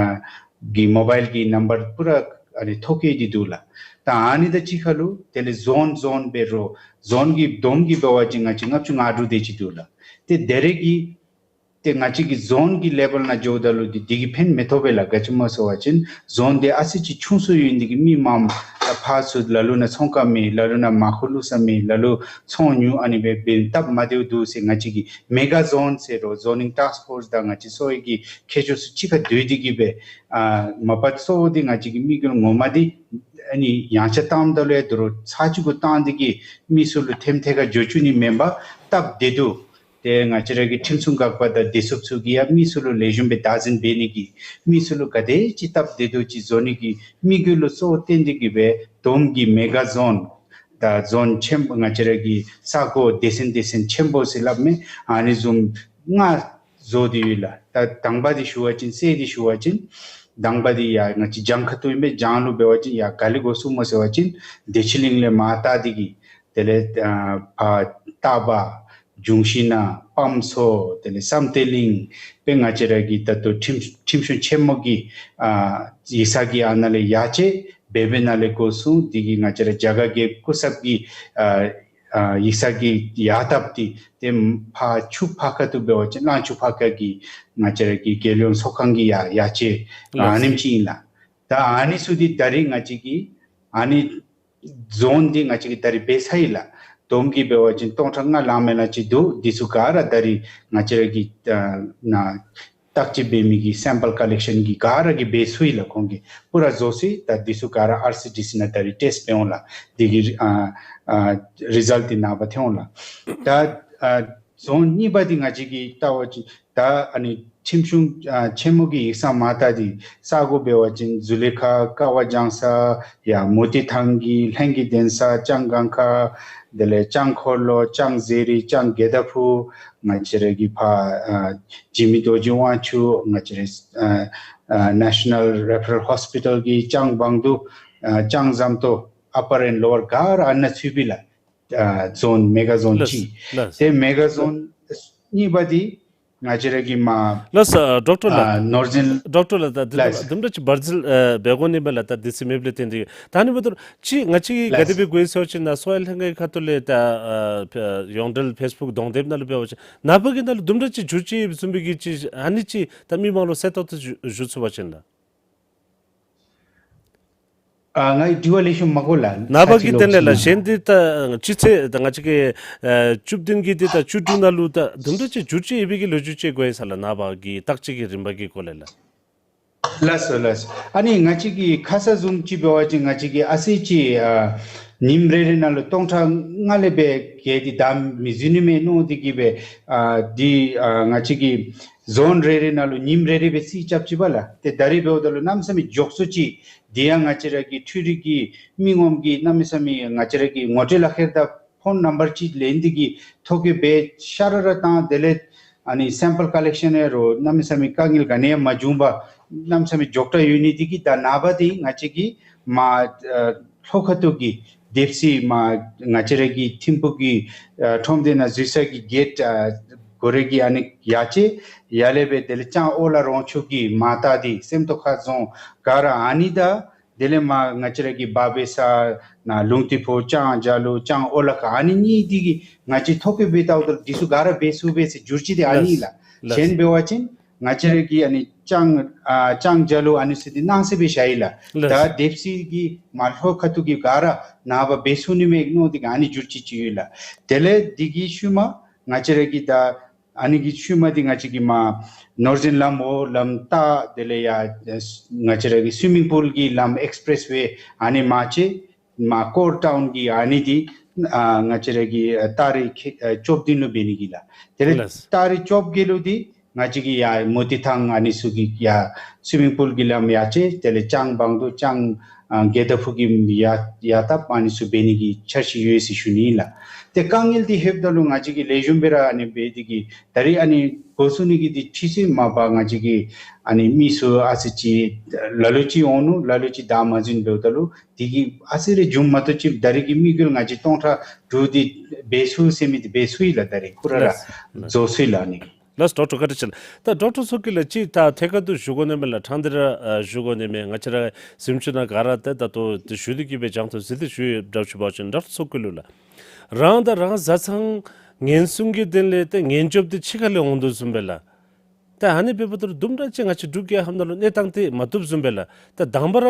གི་མོ་བཱའིལ་གྱི་ནམ་བར་པུ་ར་ཨ་ནི་ཐོ་བཀོད་དེ་འདུག་ལགས། ད་ཨ་ནི་དང་གཅིག་ཁར་ལུ་དེ་ལས་ཛོན་ཛོན་འབད་རུང་ཛོན་གྱི་བསྡོམས་ཀྱིས་འབད་བ་ཅིན་ང་བཅས་ལྔ་བཅུ་ང་དྲུག་དེ་ཅིག་འདུག་ལགས། ཏེ་དེ་རེ་གི་ཏེ་ང་བཅས་ཀྱི་ཛོན་གྱི་ལེ་བཱལ་ནང་འགྱོཝ་ད་ལུ་འདི་འདི་གིས་ཕན་མི་ཐོགས་པས་ལགས། ག་ཅི་སྨོ་ཟེར་བ་ཅིན་ཛོན་འདི་ཨ་ཙི་ཅིག་ཆུང་སུ་ཡོད་ནི་འདི་གིས་མི་མངམ་ད་ཕར་ཚུར་ལ་ལུ་ན་ཚོང་ཁང་མེད། ལ་ལུ་ན་མར་ཁུ་བླུག་ས་མེད། ལ་ལུ་ཚོང་ཉུང་། ཨ་ནི་སྦེ་འབདཝ་སྟབས་མ་བདེཝ་འདུག་ཟེར། ང་བཅས་ཀྱིས་མེ་ག་ཛོན་ཟེར་རུང་ཛོ་ནིང་ཊཱསྐ་ཕོརསི་དང་ང་བཅས་གསོ་བའི་གི་མཁས་མཆོག་ཚུ་གཅིག་ཁར་སྡོད་དེ་གིས་སྦེ་ཨ་མ་པ་གཙོ་བོ་འདི་ང་བཅས་ཀྱི་དམིགས་ཡུལ་ངོ་མ་འདི་ཨ་ནི་ཡངས་ཆག་བཏངམ་ད་ལུ་ཡང་དོ་རུང་ཚར་གཅིག་གུ་བཏང་སྟེ་གིས་མི་ཚུ་ལུ་ཐེམ་ཐེ་ཁར་འགྱོ་བཅུག་ནི་མེན་པར་སྟབས་བདེ་ཏོག་ཏོ་ཏེ་ང་བཅས་ར་གི་ཁྲིམས་སྲུང་འགག་པ་དང་བདེ་སྲུངཔ་ཚུ་གིས་ཡང་མི་ཚུ་ལུ་ལེགས་ཤོམ་སྦེ་བདག་འཛིན་འབད་ནི་གི་མི་ཚུ་ལུ་ག་དེ་ཅིག་སྟབས་བདེ་ཏོག་ཏོ་ཅིག་བཟོ་ནི་གི་དམིགས་ཡུལ་ལུ་གཙོ་བོ་བཏོན་ཏེ་གིས་སྦེ་བསྡོམས་ཀྱི་མེ་ག་ཛོན་དང་ཛོན་ཆེན་པོ་ང་བཅས་ར་གི་ས་གོ་སྡེ་ཚན་སྡེ་ཚན་ཆེན་པོ་ཟེར་སླབ་མི་ཨ་ནི་བཟུམ་ལྔ་བཟོ་སྟེ་ཡོད་ལགས། ད་དང་པ་འདི་ཞུ་བ་ཅིན་གསལ་ཏེ་ཞུ་བ་ཅིན་དང་པ་འདི་ཡར་ང་བཅས་བྱང་ཁ་ཐུག་ཨིན་པས། བྱང་ལུ་འབད་བ་ཅིན་ཡར་ག་ལས་འགོ་བཙུགསཔ་སྨོ་ཟེར་བ་ཅིན་བདེ་ཆེན་གླིང་ལས་མར་བལྟ་སྟེ་གིས་དེ་ལས་ཨ་ཕར་རྟ་བ་འབྱུང་བཞི་ན་སྤམ་མཚོ་དེ་ལས་བསམ་གཏན་གླིང་དཔེ་ང་བཅས་ར་གི་ད་ལྟོ་ཁྲིམས་ཁྲིམས་གཞུང་ཆེན་མོ་གི་ཨ་ཡིག་ཚང་གི་ཨ་ནཱ་ལས་ཡར་བཅད་སྦེ་སྦེ་ནཱ་ལས་འགོ་བཟུང་སྟེ་གིས་ང་བཅས་ར་རྒྱ་གར་རྒྱལཔོ་སྐུ་ཚབ་ཀྱི་ཨ་ཨ་ཡིག་ཚང་གི་ཡར་བཏབ་སྟེ་ཏེ་ཕར་ཆུ་ཕར་ཁ་ཐུག་འབད་བ་ཅིན་གླང་ཆུ་ཕར་ཁ་གི་ང་བཅས་ར་གི་རྒྱལ་ཡོངས་ཚོགས་ཁང་གི་ཡར་ཡར་བཅད་ཨ་ནེམ་ཅིག་ཨིན་ལགས། ད་ཨ་ནི་ཚུ་འདི་ད་རིས་ང་བཅས་ཀྱིས་ཨ་ནི་ཛོན་འདི་ང་བཅས་ཀྱིས་ད་རིས་འབད་ཚར་ཡི་ལགས། བསྡོམས་ཀྱིས་འབད་བ་ཅིན་སྟོང་ཕྲག་ལྔ་ལང་མི་ལང་ཅིག་འདུག། འདི་ཚུ་ག་ར་ད་རིས་ང་བཅས་ར་གི་ཨ་ནཱ་བརྟག་དཔྱད་འབད་མི་གི་སེམ་པཱལ་ཀ་ལེག་ཤཱན་གྱིས་ག་ར་གིས་འབད་ཚུགས་ཡི་ལགས། ཁོང་གིས་པུ་ར་བཟོ་ཚུགས་ཡི། ད་འདི་ཚུ་ག་ར་ཨར་སི་ཌི་སི་ནང་ད་རིས་ཊེསཊ་འབད་འོང་ལགས། འདི་གི་ཨ་ཨ་རི་ཛལཊ་འདི་ནངས་པ་ཐོན་འོང་ལགས། ད་ཨ་ཛོན་གཉིས་པ་འདི་ང་བཅས་ཀྱིས་བལྟ་བ་ཅིན་ད་ཨ་ནི་ཁྲིམས་གཞུང་ཨ་ཆེན་མོ་གི་ཡིག་ཚང་མར་བལྟ་སྟེ་ས་གོ་འབད་བ་ཅིན་ཛུ་ལི་ཁ་ཀ་བ་ལྗང་ས་ཡར་མོ་ཊི་ཐང་གི་ལྷན་རྒྱས་གདན་ས་ལྕང་སྒང་ཁ་དེ་ལས་ལྕང་འཁོར་ལོ་ལྕང་ཟས་རིགས་ལྕང་གེ་དྷ་ཕུ་ང་བཅས་ར་གི་ཕར་ཨ་འཇིགས་མེད་རྡོ་རྗེ་དབང་ཕྱུག་ང་བཅས་ར་ཨ་ཨ་ནེ་ཤ་ནཱལ་རེ་ཕེ་རལ་ཧོསི་པི་ཊལ་གྱི་ལྕང་བང་དུ་ཨ་ལྕང་ཟམ་ཏོག་ཨ་པར་ཨེནཌ་ལོ་ཨར་ག་ར་ཨ་ནཱ་ཚུད་པས་ལགས། ཨ་ཛོན་མེ་ག་ཛོན་ལགས་གཅིག། ལགས། ཏེ་མེ་ག་ཛོན་གཉིས་པ་འདི་ང་བཅས་ར་གི་མར་ལགས་སོ། ཨ་ཌོག་ཊར་ལགས། ཨ་ནོར་ཛིན་ཌོག་ཊར་ལགས། ད་འདི་ལགས། དུམ་གྲ་ཅིག་བར་ཟིལ་ཨ་འབད་དགོ་ནི་མས་ལགས། ད་འདི་ཚུ་མེདཔ་ལས་བརྟེན་ཏེ། ད་ཨ་ནི་འབདཝ་ད་ཅིག་ང་བཅས་ཀྱིས་ག་དེ་ལགས། སྦེ་གོ་ཡི་ཟེར་བ་ཅིན་ནཱ་གསོ་བ་ལྷན་ཁག་གི་ཁ་ཐུག་ལས་ད་ཨ་ཡོངས་འབྲེལ་ཕེསི་བུཀ་གདོང་དེབ་ནང་ལུ་འབད་བ་ཅིན་ནངས་པ་གི་ནང་ལུ་དུམ་གྲ་ཅིག་འགྱུར་བཅོས་བཟུམ་སྦེ་གི་ཅིག་ཨ་ནི་ཅིག་ད་མི་མང་ལུ་གསལ་ཏོག་ཏོ་ཞུ་ཞུ་ཚུགས་པ་ཅིན་ལགས། ཨ་ང་དྲི་བ་ལེགས་ཤོམ་མ་གོ་ལགས། ནངས་པ་གི་དེ་ལས་ལགས། གཞན་འདི་ད་སྤྱི་ཚེས་ད་ང་བཅས་ཀྱི་ཨ་བཅུ་བདུན་གྱི་འདི་ད་བཅུ་དྲུག་ནང་ལུ་ད་དུམ་གྲ་ཅིག་འགྱུར་བཅོས་ཡོད་པའི་གི་ལོ་རྒྱུས་ཅིག་གོ་ཡི་ས་ལགས། ནངས་པ་གི་བརྟག་དཔྱད་ཀྱི་རིམ་པ་གི་སྐོར་ལས་ལགས། ལགས་སོ་ལགས་སོ། ཨ་ནི་ང་བཅས་ཀྱི་ཁ་ཙ་བཟུམ་ཅིག་འབད་བ་ཅིན་ང་བཅས་ཀྱིས་ཨ་ཙི་ཅིག་ཨ་ཉིནམ་རེ་རེ་ནང་ལུ་སྟོང་ཕྲག་ལྔ་ལས་སྦེ་བརྒལ་ཏེ་བདའ་མི་ཚུགས་ནི་མས་མནོ་སྟེ་གིས་སྦེ་ཨ་འདི་ཨ་ང་བཅས་ཀྱི་ཛོན་རེ་རེ་ནང་ལུ་ཉིནམ་རེ་རེ་སྦེ་རྩིས་རྐྱབ་ཅི་པ་ལགས། ཏེ་ད་རིས་འབདཝ་ད་ལུ་གནམ་མེད་ས་མེད་མགྱོགས་སུ་ཅིག་འདི་ཡང་ང་བཅས་ར་གི་འཕྲུལ་རིག་གི་མི་ངོམ་གྱིས་གནམ་མེད་ས་མེད་ང་བཅས་ར་གི་ངོ་སྤྲོད་ལག་ཁྱེར་དང་ཕོན་ནམ་བར་ཅིག་ལེན་ཏེ་གིས་ཐོ་བཀོད་འབད་ཤ་ར་ར་བཏང་། དེ་ལས་ཨ་ནི་སེམ་པཱལ་ཀ་ལེག་ཤཱན་ཡང་རུང་གནམ་མེད་ས་མེད་དཀའ་ངལ་ག་ནི་ཡང་མ་བྱུང་པར་གནམ་མེད་ས་མེད་མགྱོགས་དྲགས་ཡོད་ནི་འདི་གིས་ད་ནངས་པ་འདི་ང་བཅས་ཀྱིས་མར་ཨ་ལྷོ་ཁ་ཐུག་གི་དེབ་སི་མར་ང་བཅས་ར་གི་ཐིམ་ཕུག་གི་ཨ་ཁྲོམ་སྡེ་ནང་འཛུལ་ས་གི་གེཊ་ཨ་སྒོ་ར་གི་ཨ་ནི་ཡར་བཅད། ཡར་ལས་སྦེ་དེ་ལས་ལྕང་ཨོ་ལ་རོང་ཆུ་གི་མར་བལྟ་སྟེ་སེམས་རྟོགས་ཁ་རྫོང་ག་ར་ཨ་ནི་དང་དེ་ལས་མར་ང་བཅས་ར་གི་བ་བེ་ས་ནཱ་ལུང་རྟའི་ཕུ་ལྕང་རྒྱ་ལུ་ལྕང་ཨོ་ལ་ཁ་ཨ་ནི་གཉིས་འདི་གིས་ང་བཅས་ཐོ་བཀོད་འབད་བལྟཝ་ད་འདི་ཚུ་ག་ར་འབད་ཚུགས་པས་ཟེར་འགྱུར་བཅོས་འདི་ཨ་ནི་ལགས། ལགས། གཞན་འབད་བ་ཅིན་ང་བཅས་ར་གི་ཨ་ནི་ལྕང་ཨ་ལྕང་རྒྱ་ལུ་ཨ་ནི་ཚུ་འདི་ནང་གསེས་སྦེ་བཞག་ཡི་ལགས། ལགས། ད་དེབ་སི་གི་མར་ལྷོ་ཁ་ཐུག་གི་ག་ར་ནངས་པ་འབད་ཚུགས་ནི་མས་མནོ་སྟེ་གིས་ཨ་ནི་འགྱུར་བཅོས་ཅིག་ཡོད་ལགས། དེ་ལས་འདི་གི་ཤུལ་མ་ང་བཅས་ར་གི་ད་ཨ་ནི་གི་ཤུལ་མ་འདི་ང་བཅས་ཀྱིས་མར་ནོར་ཛིན་ལམ་འོག་ལམ་ལྟག་དེ་ལས་ཡར་ང་བཅས་ར་གི་སུའི་མིང་པུལ་གྱི་ལམ་ཨེགསི་པེ་རེསི་ཝེ་ཨ་ནི་མར་བཅད། མར་ཀོར་ཊའུན་གྱི་ཨ་ནི་འདི་ཨ་ང་བཅས་ར་གི་ཨ་ཏ་རིག་ཨ་བཅུ་བདུན་ལུ་འབད་ནི་གི་ལགས། དེ་ལས་ལགས། ཏ་རིག་བཅོ་བརྒྱད་ལུ་འདི་ང་བཅས་ཀྱིས་ཡར་མོ་ཊའི་ཐང་ཨ་ནི་ཚུ་གི་ཡར་སུའི་མིང་པུལ་གྱི་ལམ་ཡར་བཅད། དེ་ལས་ལྕང་བང་དུ་ལྕང་ཨ་གེ་དྷ་ཕུ་གི་ཡར་ཡར་བཏབ། ཨ་ནི་ཚུ་འབད་ནི་གི་འཆར་གཞི་ཡོད་ཟེར་ཞུ་ནི་ཨིན་ལགས། ཏེ་དཀའ་ངལ་འདི་ལྷོདཔ་ད་ལུ་ང་བཅས་ཀྱིས་ལེགས་ཤོམ་སྦེ་ར་ཨ་ནི་འབད་དེ་གིས་ད་རིས་ཨ་ནི་འགོ་བཙུགས་ནི་གི་འདི་ཁྲིད་ཚུལ་མ་པ་ང་བཅས་ཀྱིས་ཨ་ནི་མི་ཚུ་ཨ་ཙི་ཅིག་ལ་ལུ་ཅིག་འོང་ནུག། ལ་ལུ་ཅིག་བདའ་མ་ཟུན་འབདཝ་ད་ལུ་འདི་གིས་ཨ་ཙི་རེ་འགྱུར་མ་གཏོགས་ཅིག་ད་རིས་ཀྱི་དམིགས་ཡུལ་ང་བཅས་སྟོང་ཕྲག་དྲུག་འདི་འབད་ཚུགས་ཟེར་མི་འདི་འབད་ཚུགས་ཡི་ལགས། ད་རིས་ཁོ་ར་ར་ལགས། ལགས། རྫོགས་ཚུགས་ཡི་ལགས་ཨ་ནི། ལགས་སོ་ཌོག་ཊར་བཀའ་དྲིན་ཆེ་ལགས། ད་ཌོག་ཊར་མཚོ་སྐྱིད་ལགས་ཅིག་ད་ཐད་ཀར་དུ་ཞུ་དགོ་ནི་མས་ལགས། ཕྲང་སྟེ་ར་ཨ་ཞུ་དགོ་ནི་མས། ང་བཅས་ར་གཟིམ་ཅུང་ནང་ག་ར་ཏེ་ད་ལྟོ་ཏེ་ཞུ་སྟེ་གི་སྦེ་སྦྱང་ཐོ་གཟིགས་ཏེ་ཞུ་ཡོདཔ་ཅིག་འབད་བ་ཅིན་ཌོག་ཊར་མཚོ་སྐྱིད་ལུ་ལགས། རང་དང་རང་བཟའ་ཚང་ངན་སོང་གི་དོན་ལས་ཏེ་ངན་སྐྱོབ་འདི་ཕྱི་ཁ་ལས་འོང་དོ་བཟུམ་སྦེ་ལགས། ད་ཨ་ནི་འབདཝ་ད་ལུ་དུམ་གྲ་ཅིག་ང་བཅས་འབྲུག་རྒྱལ་ཁབ་ནང་ལུ་གནས་སྟངས་འདི་མ་བཏུབ་བཟུམ་སྦེ་ལགས། ད་དང་པ་ར་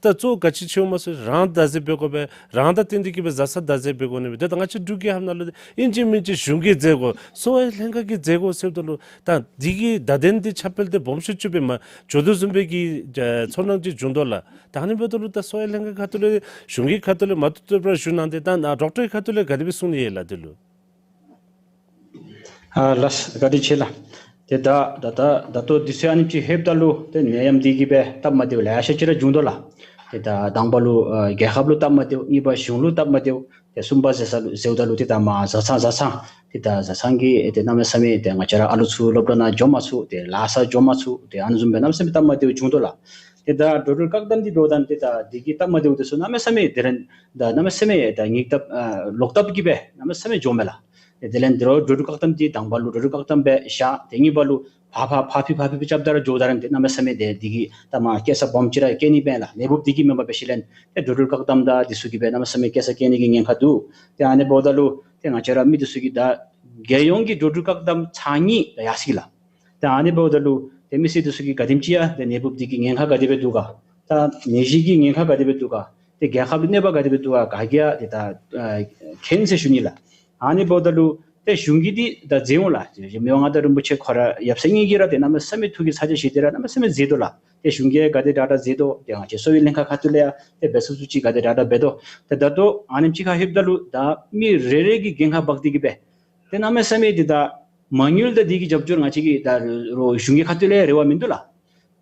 ད་གཙོ་བོ་ག་ཅི་ཆེཝ་སྨོ་ཟེར་རང་བདག་འཛིན་འབད་དགོ་པས། རང་དང་བསྟུན་ཏེ་གི་སྦེ་བཟའ་ཚང་བདག་འཛིན་འབད་དགོ་ནི་མས། ཏེ་ད་ང་བཅས་འབྲུག་རྒྱལ་ཁབ་ནང་ལུ་ཨིན་ཅི་མིན་ཅི་གཞུང་གིས་མཛད་དགོ། གསོ་བའི་ལྷན་ཁག་གིས་མཛད་དགོ་ཟེརཝ་ད་ལུ་ད་འདི་གི་བརྡ་དོན་འདི་ཁྱབ་སྤེལ་འདི་སྦོམ་ཤོས་ཅིག་སྦེ་མ་འགྱོ་དོ་བཟུམ་སྦེ་གི་ཨ་ཚོར་སྣང་ཅིག་བྱུང་དོ་ལགས། ད་ཨ་ནི་འབདཝ་ད་ལུ་ད་གསོ་བའི་ལྷན་ཁག་ཁ་ཐུག་ལས་གཞུང་གི་ཁ་ཐུག་ལས་མ་བཏུབ་བཏུབ་ར་ཞུ་གནང་སྟེ་ད་ཨ་ཌོག་ཊར་ཁ་ཐུག་ལས་ག་དེ་སྦེ་གསུང་ནི་ཡོད་ལགས་འདི་ལུ། ཨ་ལགས་བཀའ་དྲིན་ཆེ་ལགས། ཏེ་ད་ད་ད་ད་ལྟོ་དུས་ཚོད་ཨ་ནེམ་ཅིག་ལྷོདཔ་ད་ལུ་ཏེ་ནད་ཡམས་འདི་གིས་སྦེ་སྟབས་མ་བདེཝ་ལེ་ཤ་ཅིག་ར་བྱུང་དོ་ལགས། ཏེ་ད་དང་པ་ལུ་ཨ་རྒྱལ་ཁབ་ལུ་སྟབས་མ་བདེཝ། གཉིས་པ་གཞུང་ལུ་སྟབས་མ་བདེཝ། ཏེ་གསུམ་པ་ཟེར་ས་ལུ་ཟེརཝ་ད་ལུ་ཏེ་ད་མར་བཟའ་ཚང་བཟའ་ཚང་ཏེ་ད་བཟའ་ཚང་གི་ཏེ་གནམ་མེད་ས་མེད་ཏེ་ང་བཅས་ར་ཨ་ལུ་ཚུ་སློབ་གྲྭ་ནང་འགྱོ་མ་ཚུགས། ཏེ་ལཱ་ས་འགྱོ་མ་ཚུགས། ཏེ་ཨ་ནི་བཟུམ་སྦེ་གནམ་མེད་ས་མེད་སྟབས་མ་བདེཝ་བྱུང་དོ་ལགས། ཏེ་ད་འགྲོ་འགྲུལ་བཀག་དམ་འདི་འབདཝ་ད་ཏེ་ད་འདི་གི་སྟབས་མ་བདེཝ་འདི་ཚུ་གནམ་མེད་ས་མེད་དེ་ར་ད་གནམ་མེད་ས་མེད་ད་ཉིག་སྟབས་ཨ་ལོག་སྟབས་ཀྱིས་སྦེ་གནམ་མེད་ས་མེད་འགྱོཝ་མས་ལགས། ཏེ་དེ་ལས་འདི་རུ་འགྲོ་འགྲུལ་བཀག་དམ་འདི་དང་པ་ལུ་འགྲོ་འགྲུལ་བཀག་དམ་སྦེ་བཞག། ཏེ་གཉིས་པ་ལུ་ཕར་ཕར་ཕར་འཕུལ་ཕར་འཕུལ་སྦེ་རྐྱབ་ད་ར་འགྱོཝ་ད་ར་ཏེ་གནམ་མེད་ས་མེད་ཏེ་འདི་གིས་ད་མར་སྐྱེ་ས་སྦོམ་ཅིག་ར་སྐྱེ་ནི་མས་ལགས། ནད་འབུབ་འདི་གིས་མེན་པར་འབད་ཞིནམ་ལས་ཏེ་འགྲོ་འགྲུལ་བཀག་དམ་དང་འདི་ཚུ་གིས་སྦེ་གནམ་མེད་ས་མེད་སྐྱེ་ས་སྐྱེ་ནི་གི་ཉེན་ཁ་འདུག། ཏེ་ཨ་ནི་འབདཝ་ད་ལུ་ཏེ་ང་བཅས་ར་མི་འདི་ཚུ་གིས་ད་རྒྱལ་ཡོངས་ཀྱི་འགྲོ་འགྲུལ་བཀག་དམ་ཚར་གཉིས་ད་ཡར་སོ་ཡི་ལགས། ད་ཨ་ནི་འབདཝ་ད་ལུ་ཏེ་མི་སེར་འདི་ཚུ་གིས་ག་དེམ་ཅིག་ཡང་ཏེ་ནད་འབུབ་འདི་གི་ཉེན་ཁ་ག་དེ་སྦེ་འདུག་ག། ད་ནད་གཞི་གི་ཉེན་ཁ་ག་དེ་སྦེ་འདུག་ག། ཏེ་རྒྱལ་ཁབ་ལུ་གནོད་པ་ག་དེ་སྦེ་འདུག་ག། ག་གིས་ཡང་ཏེ་ད་ཨ་མཁྱེན་ཟེར་ཞུ་ནི་ལགས། ཨ་ནི་འབདཝ་ད་ལུ་ཏེ་གཞུང་གིས་འདི་ད་མཛད་འོང་ལགས། མི་དབང་མངའ་བདག་རིན་པོ་ཆེ་ཁོ་ར་ཡབ་སྲས་གཉིས་ཀྱིས་ར་ཏེ་གནམ་མེད་ས་མེད་ཐུགས་ཀྱི་ཚ་གྱང་བཞེས་ཏེ་ར་གནམ་མེད་ས་མེད་མཛད་དོ་ལགས། ཏེ་གཞུང་གིས་ག་དེ་དྲག་དྲག་མཛད་དོ། ཏེ་ང་བཅས་གསོ་བའི་ལྷན་ཁག་ཁ་ཐུག་ལས་ཡང་ཏེ་འབད་ཚུགས་ཚུགས་ཅིག་ག་དེ་དྲག་དྲག་འབད་དོ། ཏེ་ད་ལྟོ་ཨ་ནེམ་ཅིག་ཁར་ལྷོདཔ་ད་ལུ་ད་མི་རེ་རེ་གིས་འགན་ཁག་འབག་སྟེ་གི་སྦེ་ཏེ་གནམ་མེད་ས་མེད་འདི་ད་མ་དངུལ་དང་འདི་གི་རྒྱབ་སྐྱོར་ང་བཅས་ཀྱིས་ད་རུང་གཞུང་གི་ཁ་ཐུག་ལས་རེ་བ་མིན་འདུག་ལགས།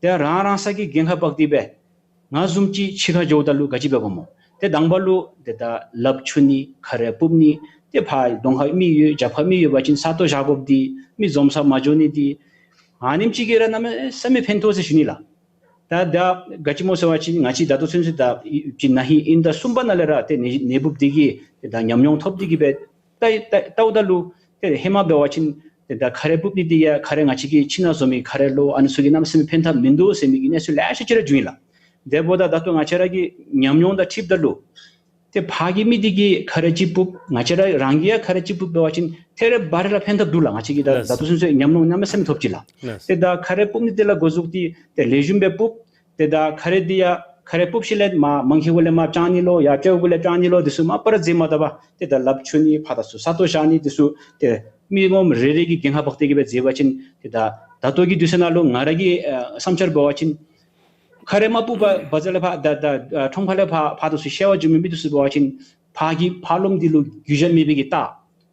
ཏེ་རང་རང་སོ་གི་འགན་ཁག་འབག་སྟེ་སྦེ་ང་བཟུམ་ཅིག་ཕྱི་ཁར་འགྱོཝ་ད་ལུ་ག་ཅི་འབད་དགོཔ་སྨོ། ཏེ་དང་པ་ལུ་ཏེ་ད་ལགཔ་འཁྱུ་ནི་ཁ་རས་སྤུབ་ནི་ཏེ་ཕར་གདོང་ཁར་མི་ཡོད་རྒྱབ་ཁར་མི་ཡོད་པ་ཅིན་ས་སྟོང་བཞག་དགོཔ་འདི་མི་འཛོམས་སར་མ་འགྱོ་ནི་འདི་ཨ་ནེམ་ཅིག་གིས་ར་གནམ་མེད་ས་མེད་ཕན་ཐོགས་ཟེར་ཞུ་ནི་ལགས། ད་ད་ག་ཅི་སྨོ་ཟེར་བ་ཅིན་ང་བཅས་ད་ལྟོ་ཚུན་ཚོད་ད་ཅིག་ན་ཧིང་དབྱིན་ཟླ་གསུམ་པ་ནང་ལས་ར་ཏེ་ནད་ནད་འབུབ་འདི་གི་ཏེ་ད་ཉམས་མྱོང་ཐོབ་སྟེ་གི་སྦེ་ད་ད་ལྟཝ་ད་ལུ་ཏེ་ཧེ་མ་འབད་བ་ཅིན་ཏེ་ད་ཁ་རས་སྤུབ་ནི་འདི་ཡང་ཁ་རས་ང་བཅས་ཀྱི་ཁྱིམ་ནང་བཟོ་མི་ཁ་རས་ལོ་ཨ་ནི་ཚུ་གིས་གནམ་མེད་ས་མེད་ཕན་ཐབས་མིན་འདུག་ཟེར་མི་གི་གནས་ཚུལ་ལེ་ཤ་ཅིག་ར་བྱུང་ཡི་ལགས། དེ་འབདཝ་ད་ད་ལྟོ་ང་བཅས་ར་གི་ཉམས་མྱོང་དང་འཁྲིལཝ་ད་ལུ་ཏེ་ཕར་གྱི་མི་འདི་གིས་ཁ་རས་ཅིག་སྤུབ་ང་བཅས་ར་རང་གིས་ཡང་ཁ་རས་ཅིག་སྤུབ་འབད་བ་ཅིན་ཏེ་རེ་བ་རེ་ལུ་ཕན་ཐབས་འདུག་ལགས། ང་བཅས་ཀྱིས་ད་ལགས། ད་ལྟོ་ཚུན་ཚོད་ཉམས་མྱོང་གནམ་མེད་ས་མེད་ཐོབ་ཅི་ལགས། ལགས། ཏེ་ད་ཁ་རས་སྤུབ་ནི་འདི་ལས་འགོ་བཙུགས་ཏེ་ཏེ་ལེགས་ཤོམ་སྦེ་སྤུབ། ཏེ་ད་ཁ་རས་འདི་ཡང་ཁ་རས་སྤུབ་ཞིནམ་ལས་མར་མང་ཁེ་གུ་ལས་མར་བཅང་ནི་ལོ་ཡར་སྤྲེའུ་གུ་ལས་བཅང་ནི་ལོ་འདི་ཚུ་མ་པ་ར་མཛད་མ་ད་པར་ཏེ་ད་ལགཔ་འཁྱུ་ནི་ཕར་དང་ཚུར་ས་སྟོང་བཞག་ནི་འདི་ཚུ་ཏེ་མི་ངོམ་རེ་རེ་གིས་འགན་ཁག་འབག་སྟེ་གི་སྦེ་མཛད་པ་ཅིན་ཏེ་ད་ད་ལྟོ་གི་དུས་ཚོད་ནང་ལུ་ང་ར་གི་ཨ་བསམ་འཆར་འབད་བ་ཅིན་ཁ་རས་མ་སྤུབ་པར་བ་ཛ་ལས་ཕར་ད་ད་ཨ་ཁྲོམ་ཁ་ལས་ཕར་ཕར་དང་ཚུར་བཤལ་བར་འགྱོ་མི་མི་འདི་ཚུ་འབད་བ་ཅིན་ཕར་གྱི་ཕར་ལོགམ་འདི་ལུ་རྒྱུས་ཆ་མེད་པའི་གི་རྟགས།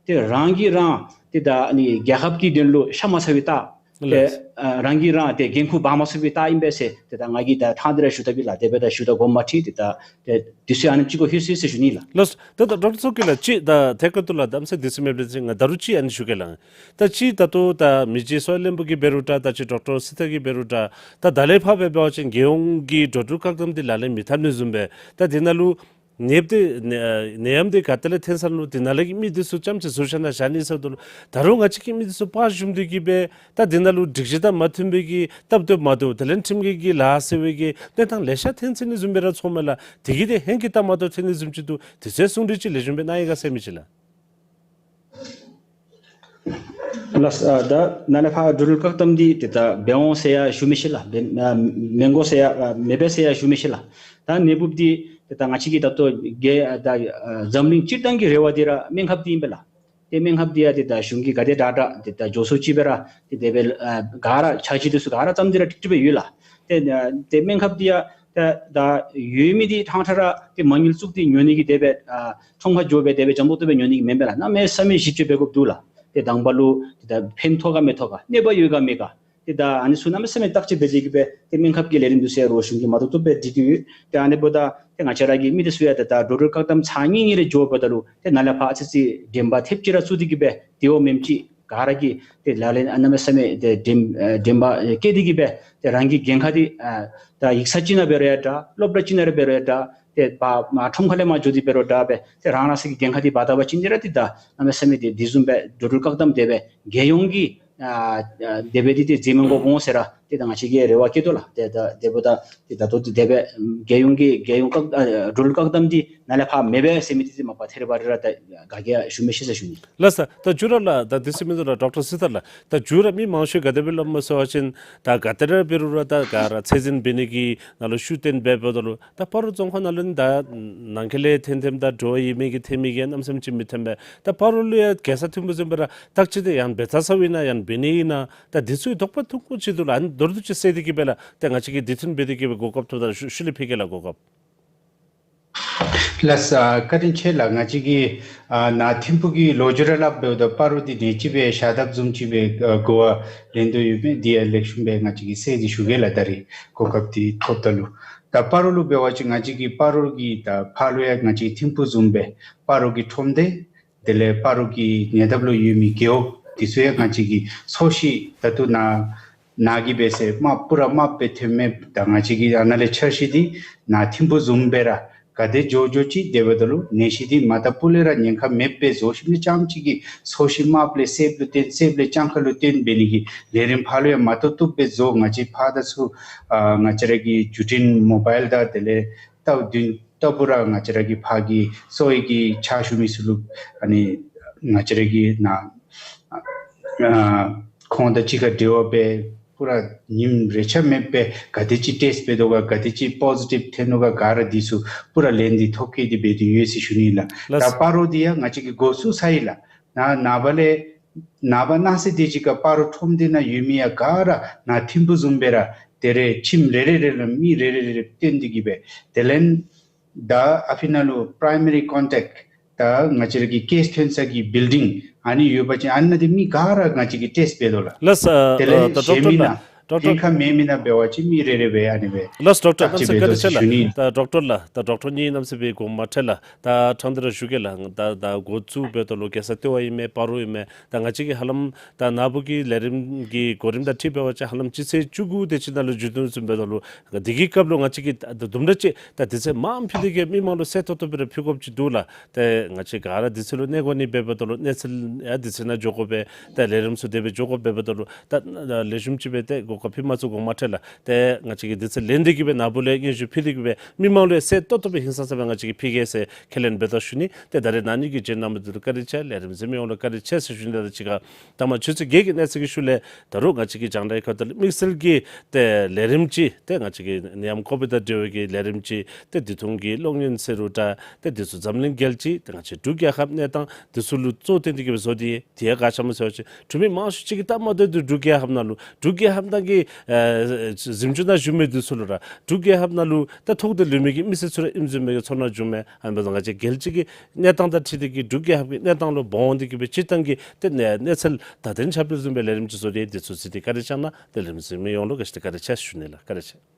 ཏེ་རང་གིས་རང་ཏེ་ད་ཨ་ནི་རྒྱལ་ཁབ་ཀྱི་དོན་ལུ་ཤ་མ་ཚ་བའི་རྟགས། ཏེ་ལགས། ཨ་རང་གིས་རང་ཏེ་འགན་ཁུར་འབག་མ་ཚུགས་པའི་རྟགས་ཨིན་པས་ཟེར་ཏེ་ད་ང་གིས་ད་ཐང་འདི་ར་ཞུ་དོ་བས་ལགས། དེ་སྦེ་ད་ཞུ་དོ་དགོངསམ་མ་ཁྲེལ། ཏེ་ད་ཏེ་དུས་ཚོད་ཨ་ནེམ་ཅིག་གུ་ལྷོད་སོ་ཡི་ཟེར་ཞུ་ནི་ལགས། ལགས། ད་ད་ཌོག་ཊར་མཚོ་སྐྱིད་ལགས་ཅིག་ད་ཐད་ཀར་དུ་ལགས་གནམ་མེད་ས་མེད་དུས་ཚོད་མེད་པ་ཅིན་ང་ད་རུང་ཅིག་ཨ་ནི་ཞུ་གེ་ལགས། ད་ཅིག་ད་ལྟོ་ད་མི་རྗེ་གསོ་བ་བློན་པོ་གིས་འབད་རུང་འདྲ་ད་ཅིག་ཌོག་ཊར་སྲི་ཐར་གྱིས་འབད་རུང་འདྲ་ད་ད་ལས་ཕར་འབད་བ་ཅིན་རྒྱལ་ཡོངས་ཀྱི་འགྲོ་འགྲུལ་བཀག་དམ་འདི་ལག་ལེན་མི་འཐབ་ནི་བཟུམ་སྦེ་ད་དེ་ནང་ལུ་ནདཔ་འདི་ནད་ཡམས་འདི་ག་ཏེ་ལས་ཐོན་སོང་ལོ། དེ་ནང་ལས་ཀྱི་མི་འདི་ཚུ་རྐྱངམ་ཅིག་ཟུར་ཆ་ནང་བཞག་ནི་ཟེརཝ་ད་ལུ་ད་རུང་ང་བཅས་ཀྱི་མི་འདི་ཚུ་ཕར་ཞུམ་སྟེ་གི་སྦེ་ད་དེ་ནང་ལུ་སྒྲིག་གཞི་དང་མ་མཐུན་པའི་གི་སྟབས་བདེཝ་མ་བདེཝ་དེ་ལས་ཁྲིམས་འགལ་གྱི་ལཱ་ཟེར་བའི་གི་གནས་སྟངས་ལེ་ཤ་ཐོན་སོང་ནི་བཟུམ་སྦེ་ར་ཚོརཝ་མས་ལགས། དེ་གིས་ཏེ་ཧེང་གི་སྟབས་མ་བདེཝ་ཐོན་ནི་བཟུམ་ཅིག་འདུག། དེ་ཚུ་གསུང་གྲོས་ཅིག་ལེགས་ཤོམ་སྦེ་གནང་ཡི་ག་ཟེར་མི་ཅིག་ལགས། ལགས། ཨ་ད་ནཱ་ལས་ཕར་འགྲོ་འགྲུལ་བཀག་དམ་འདི་ཏེ་ད་འབད་འོང་ཟེར་ཡང་ཞུ་མི་ཤེས་ལགས། འབད་ཨ་མི་དགོ་ཟེར་ཡང་ཨ་མི་འབད་ཟེར་ཡང་ཞུ་མི་ཤེས་ལགས། ད་ནད་འབུབ་འདི་ཏེ་ད་ང་བཅས་ཀྱི་ད་ལྟོ་རྒྱལ་ཨ་ད་ཨ་འཛམ་གླིང་སྤྱིར་བཏང་གི་རེ་བ་འདི་ར་སྨན་ཁབ་འདི་ཨིན་པས་ལགས། ཏེ་སྨན་ཁབ་འདི་ཡང་ཏེ་ད་གཞུང་གིས་ག་དེ་དྲག་དྲག་ཏེ་ད་མགྱོགས་སུ་ཅིག་སྦེ་ར་ཏེ་དེ་སྦེ་ཨ་ག་ར་འཆར་གཞི་འདི་ཚུ་ག་ར་བརྩམས་ཏེ་ར་ཀྲིག་ཀྲི་སྦེ་ཡོད་ལགས། ཏེ་ཨ་ཏེ་སྨན་ཁབ་འདི་ཡང་ཏེ་ད་ཡོད་མི་འདི་ཐང་ཐང་ར་ཏེ་མ་དངུལ་བཙུགས་ཏེ་ཉོ་ནི་གི་དེ་སྦེ་ཨ་ཁྲོམ་ཁར་འགྱོ་སྦེ་དེ་སྦེ་འཇམ་ཏོག་ཏོ་སྦེ་ཉོ་ནི་གི་མེན་པས་ལགས། གནམ་མེད་ས་མེད་ཞིབ་དཔྱད་འབད་དགོཔ་འདུག་ལགས། ཏེ་དང་པ་ལུ་ཏེ་ད་ཕན་ཐོགས་ག་མི་ཐོགས་ག་གནོད་པ་ཡོད་ག་མེད་ག། ཏེ་ད་ཨ་ནི་ཚུ་གནམ་མེད་ས་མེད་བརྟག་དཔྱད་འབད་དེ་གི་སྦེ་ཏེ་སྨན་ཁབ་ཀྱི་ལས་རིམ་འདི་ཚུ་ཡང་རོགས་གཞུང་གིས་མ་ཏོག་ཏོ་སྦེ་སྒྲིག་གི་ཡོད། ཏེ་ཨ་ནི་འབདཝ་ད་ཏེ་ང་བཅས་ར་གི་མི་འདི་ཚུ་ཡང་ཏེ་ད་འགྲོ་འགྲུལ་བཀག་དམ་ཚར་གཉིས་གཉིས་རེ་འགྱོཝ་ད་ལུ་ཏེ་ནཱ་ལས་ཕར་ཨ་ཙི་ཙི་འདྲེན་པ་ཐེབས་ཅིག་ར་བཙུགས་ཏེ་གི་སྦེ་དེ་འོ་མེནམ་ཅིག་ག་ར་གིས་ཏེ་ལག་ལེན་ཨ་གནམ་མེད་ས་མེད་ཏེ་འདྲེན་ཨ་འདྲེན་པ་ཨེ་བསྐྱལ་ཏེ་གི་སྦེ་ཏེ་རང་གི་འགན་ཁག་འདི་ཨ་ད་ཡིག་ཚང་ཅིག་ནང་འབད་རུང་ཡང་འདྲ་སློབ་གྲྭ་ཅིག་ནང་ར་འབད་རུང་ཡང་འདྲ་ཏེ་ཕར་མར་ཁྲོམ་ཁ་ལས་མར་འགྱོ་སྟེ་འབད་རུང་འདྲ་སྦེ་ཏེ་རང་རང་སོ་གི་འགན་ཁག་འདི་འབག་ད་པ་ཅིན་འདི་ར་ཏེ་ད་གནམ་མེད་ས་མེད་ཏེ་དེ་བཟུམ་སྦེ་འགྲོ་འགྲུལ་བཀག་དམ་དེ་སྦེ་རྒྱལ་ཡོངས་ཀྱི་ ཨ་ཨ་དེ་སྦེ་འདི་ཏེ་མཛད་མི་དགོཔ་འོང་ཟེར་ར་ཏེ་ད་ང་བཅས་ཀྱིས་རེ་བ་བསྐྱེད་དོ་ལགས། ཏེ་ད་དེ་འབདཝ་ད་ཏེ་ད་ལྟོ་ཏེ་དེ་སྦེ་རྒྱལ་ཡོངས་ཀྱི་རྒྱལ་ཡོངས་བཀག་ཨ་འགྲུལ་བཀག་དམ་འདི་ནཱ་ལས་ཕར་མེད་པས་ཟེར་མི་འདི་ཏེ་མ་པ་ཐད་རི་བ་རི་ར་ད་ག་གིས་ཡང་ཞུ་མི་ཤེས་ཟེར་ཞུ་ནི། ལགས་སོ། ད་མཇུག་ར་ལགས། ད་དུས་ཚོད་མིན་འདུག་ལགས། ཌོག་ཊར་སྲི་ཐར་ལགས། ད་མཇུག་ར་མི་མང་ཤོས་ག་དེ་སྦེ་སླབ་སྨོ་ཟེར་བ་ཅིན་ད་ག་ཏེ་ར་འབད་རུང་ར་ད་ག་ར་ཚད་འཛིན་འབད་ནི་གི་ནང་ལུ་ཤུགས་བཏོན་འབདཝ་ད་ལུ་ད་སྤ་རོ་རྫོང་ཁག་ནང་ལུ་ནི་ད་ནང་འཁོད་ལས་ཐོན་ཐོནམ་ད་འགྲོ་བ་ཡོད་མི་གིས་ཐོན་མི་གིས་གནམ་མེད་ས་མེད་ཅིག་མི་ཐོན་པས། ད་སྤ་རོ་ལུ་ཡང་རྒྱལ་ས་ཐིམ་ཕུག་བཟུམ་སྦེ་ར་ཐག་ཆོད་དེ་ཡང་འབད་ཚར་ཚརཝ་ཨིན་ན་ཡང་འབད་ནི་ཨིན་ན་ད་འདི་ཚུ་དོགས་པ་ཐུང་ཀུ་ཅིག་འདུག་ལགས། ཨ་ནི་མདོར་བསྡུས་ཅིག་གསལ་ཏེ་གི་སྦེ་ལགས། ཏེ་ང་བཅས་ཀྱིས་དུས་ཐུང་འབད་དེ་གི་སྦེ་གོ་སྐབས་ཐོབ་ད་ཤུལ་ལས་ཕུལ་གེ་ལགས་གོ་སྐབས། ལགས་སོ། བཀའ་དྲིན་ཆེ་ལགས། ང་བཅས་ཀྱིས་ཨ་ནཱ་ཐིམ་ཕུག་གི་ལོ་རྒྱུས་ར་སླབ་འབདཝ་ད་སྤ་རོ་འདི་ནཱ་ཅིག་སྦེ་ཤ་སྟག་བཟུམ་ཅིག་སྦེ་ཨ་གོ་བ་ལེན་དོ་ཡོདཔ་མས། དེ་ཡང་ལེགས་ཤོམ་སྦེ་ང་བཅས་ཀྱིས་གསལ་ཏེ་ཞུ་གེ་ལགས། ད་རིས་གོ་སྐབས་འདི་ཐོབ་ད་ལུ་ད་སྤ་རོ་ལུ་འབད་བ་ཅིན་ང་བཅས་ཀྱི་སྤ་རོ་གི་ད་ཕར་ལུ་ཡང་ང་བཅས་ཐིམ་ཕུག་བཟུམ་སྦེ་སྤ་རོ་གི་ཁྲོམ་སྡེ་དེ་ལས་སྤ་རོ་གི་ཉེ་འདབས་ལུ་ཡོད་མི་རྒེད་འོག་འདི་ཚུ་ཡང་ང་བཅས་ཀྱིས་ཚོས་གཞི་ད་ལྟོ་ནཱ་ནཱ་གིས་འབད་ཟེར་དམརཔོ་ར་དམརཔོ་སྦེ་ཐོནམ་མས། ད་ང་བཅས་ཀྱིས་ཨ་ནཱ་ལས་འཆར་གཞི་འདི་ནཱ་ཐིམ་ཕུག་བཟུམ་སྦེ་ར་ག་དེ་མགྱོགས་མགྱོགས་ཅིག་དེ་འབདཝ་ད་ལུ་ནད་གཞི་འདི་མ་ད་སྤུ་ལས་ར་ཉེན་ཁ་མེདཔ་སྦེ་བཟོ་ཞིནམ་ལས་རྐྱངམ་ཅིག་གི་ཚོས་གཞི་དམརཔོ་ལས་སེརཔོ་ལུ་བཏོན་སེརཔོ་ལས་སྤྱང་ཁ་ལུ་བཏོན་འབད་ནི་གི་ལས་རིམ་ཕར་ལུ་ཡང་མ་ཏོག་ཏོ་སྦེ་བཟོ། ང་བཅས་ཕར་དང་ཚུར་ཨ་ང་བཅས་ར་གི་བརྒྱུད་འཕྲིན་མོ་བཱའིལ་དང་དེ་ལས་ལྟ་བུ་བདུན་ལྟ་བུ་ར་ང་བཅས་ར་གི་ཕར་གྱི་གསོ་བའི་གི་ཕྱག་ཞུ་མི་ཚུ་ལུ་ཨ་ནི་ང་བཅས་ར་གི་ནཱ་ཨ་ཁོང་དང་གཅིག་ཁར་འབྲེལ་བ་འབད་པུ་ར་ཉིནམ་རེ་ཆ་མེདཔ་སྦེ་ག་དེ་ཅིག་ཊེསཊ་འབད་དོ་ག་ག་དེ་ཅིག་པོ་ཟི་ཊིབ་ཐོན་དོ་ག་ག་ར་འདི་ཚུ་པུ་ར་ལན་འདི་ཐོབ་གེ་འདི་འབད་དེ་ཡོད་ཟེར་ཞུ་ནི་ལགས། ལགས། ད་སྤ་རོ་འདི་ཡང་ང་བཅས་ཀྱིས་འགོ་བཙུགས་ཚར་ཡི་ལགས། ནཱ་ནངས་པ་ལས་ནངས་པ་གནངས་ཚེ་དེ་ཅིག་ཁར་སྤ་རོ་ཁྲོམ་སྡེ་ནང་ཡོད་མི་ཡང་ག་ར་ནཱ་ཐིམ་ཕུག་བཟུམ་སྦེ་ར་ཏེ་རེ་ཁྱིམ་རེ་རེ་རེ་ལུ་མི་རེ་རེ་རེ་རེ་བཏོན་ཏེ་གི་སྦེ་དེ་ལས་ད་ཨ་ཕི་ནང་ལུ་པ་རའི་མ་རི་ཀོན་ཊེཀཊ་ད་ང་བཅས་ར་གི་ཀེསི་ཐོན་ས་གི་བིལ་ཌིང་ཨ་ནི་ཡོད་པ་ཅིན་ཨ་ནཱ་འདི་མི་ག་ར་ང་བཅས་ཀྱིས་ཊེསཊ་འབད་དོ་ལགས། ལགས་སོ། ཨ་དེ་ལས་ཨ་ད་ཌོག་ཊར་གཞན་མི་ལགས། ནང་ཌོག་ཊར། ཉེན་ཁ་མེད་མི་ནང་འབད་བ་ཅིན་མི་རེ་རེ་སྦེ་ཨ་ནི་སྦེ་ལགས་སོ། ཌོག་ཊར་བརྟག་དཔྱད་གནམ་ས་འབད་དོ་བཀའ་དྲིན་ཆེ་ཟེར་ཞུ་ནི། ལགས། ད་ཌོག་ཊར་ལགས། ད་ཌོག་ཊར་གཉིས་གནམ་ས་སྦེ་དགོངསམ་མ་ཁྲེལ་ལགས། ད་ཕྲང་སྟེ་ར་ཞུ་གེ་ལགས། ད་ད་འགོ་བཙུགས་འབདཝ་ད་ལུ་རྒྱལ་ས་ལྟེ་བ་ཨིན་མས་སྤ་རོ་ཨིན་མས། ད་ང་བཅས་ཀྱིས་ཧ་ལམ་ད་ནཱ་བུ་གི་ལས་རིམ་གྱི་གོ་རིམ་དང་འཁྲིལ་འབད་བ་ཅིན་ཧ་ལམ་སྤྱི་ཚེས་བཅུ་དགུ་དེ་ཅིག་ནང་ལུ་མཇུག་བསྡུ་ནི་ཚུ་འབདཝ་ད་ལུ་དེ་གི་སྐབས་ལུ་ང་བཅས་ཀྱིས་ད་དུམ་གྲ་ཅིག་ད་དུས་ཚོད་མངམ་ཕུལ་ཏེ་གི་མི་མང་ལུ་གསལ་ཏོག་ཏོ་སྦེ་ར་ཕུལ་དགོཔ་ཅིག་འདུག་ལགས། ཏེ་ང་བཅས་ག་ར་དུས་ཚོད་ལུ་གནས་དགོ་ནི་འབདཝ་ད་ལུ་གནས་ཚུལ་ཡང་དུས་ཚོད་ནང་འགྱོ་དགོ་པས། ཏེ་ལས་རིམ་ཚུ་དེ་སྦེ་འགྱོ་དགོཔ་འབདཝ་ད་ལུ་ད་ལེགས་ཤོམ་ཅིག་སྦེ་ཏེ་གོ་སྐབས་ཕུལ་མ་ཚུགས་དགོངསམ་མ་ཁྲེལ་ལགས། ཏེ་ང་བཅས་ཀྱིས་དུས་ཚོད་ལེན་ཏེ་གི་སྦེ་ནཱ་བུ་ལུ་སྙན་ཞུ་ཕུལ་ཏེ་གི་སྦེ་མི་མང་ལུ་ཡང་གསལ་ཏོག་ཏོ་སྦེ་ཧིང་སངས་ས་སྦེ་ང་བཅས་ཀྱིས་ཕུལ་གེ་ཟེར་ཁས་ལེན་འབད་དོ་ཞུ་ནི། ཏེ་ད་རེས་ནཱ་ནི་གི་བྱོན་གནང་མི་འདི་ལུ་བཀའ་དྲིན་ཆེ། ལས་རིམ་གཟིགས་མི་ཡོངས་ལུ་བཀའ་དྲིན་ཆེ་ཟེར་ཞུ་ནི། ད་ཅི་ཁར་ད་མ་ཆུ་ཚོད་བརྒྱད་ཀྱི་གནས་ཚུལ་གྱི་ཤུལ་ལས་ད་རུང་ང་བཅས་ཀྱི་རྒྱང་བསྒྲགས་ཁ་ཐུག་ལས་དམིགས་བསལ་གྱི་ཏེ་ལས་རིམ་ཅིག་ཏེ་ང་བཅས་ཀྱི་ནད་ཡམས་ཀོ་བིཌ་དང་འབྲེལ་བའི་གི་ལས་རིམ་ཅིག་ཏེ་དུས་ཐུང་གི་གློག་བརྙན་ཟེར་རུང་འདྲ། ཏེ་འདི་ཚུ་འཛམ་གླིང་རྒྱལ་སྤྱི་ཏེ་ང་བཅས་འབྲུག་རྒྱལ་ཁབ་གནས་སྟངས་འདི་ཚུ་ལུ་གཙོ་བོ་བཏོན་ཏེ་གི་སྦེ་བཟོ་སྟེ་ཡོད། དེ་ཡང་ག་ཅི་སྨོ་ཟེར་བ་ཅིན་འབྲུག་མི་མང་ཤོས་ཅིག་གིས་སྟབས་མ་བདེཝ་འདི་འབྲུག་རྒྱལ་ཁབ་ནང་ལུ་འབྲུག་རྒྱལ་ཁབ་ནང་གི་ཨེ་གཟིམ་ཅུང་ནང་བཞུགས་མི་འདི་ཚུ་ལུ་ར་འབྲུག་རྒྱལ་ཁབ་ནང་ལུ་ད་ཐོག་ཏུ་ལུས་མི་གི་མི་སེར་ཚུ་ར་ཨིནམ་བཟུམ་མའི་གི་ཚོར་སྣང་བྱུངམ་མས། ཨ་ནི་འབདཝ་ད་ང་བཅས་རྒྱལ་སྤྱི་གི་གནས་སྟངས་དང་འཁྲིལ་ཏེ་གི་འབྲུག་རྒྱལ་ཁབ་ཀྱི་གནས་སྟངས་ལུ་འབད་འོང་སྟེ་གི་སྦེ་སྤྱིར་བཏང་གི་ཏེ་གནས་གནས་ཚུལ་དང་དེ་ནང་ཁྱབ་སྤེལ་བཟུམ་སྦེ་ལས་རིམ་ཅིག་བཟོ་སྟེ་འདི་ཚུ་གཟིགས་ཏེ་བཀའ་དྲིན་བསྐྱང་གནང་། ཏེ་ལས་རིམ་གཟིགས་མི་ཡོངས་ལུ་ག་ཅི་ཏེ་བཀའ་དྲིན་ཆེ་ཟེར་ཞུ་ནི་ལགས། བཀའ་དྲིན་ཆེ།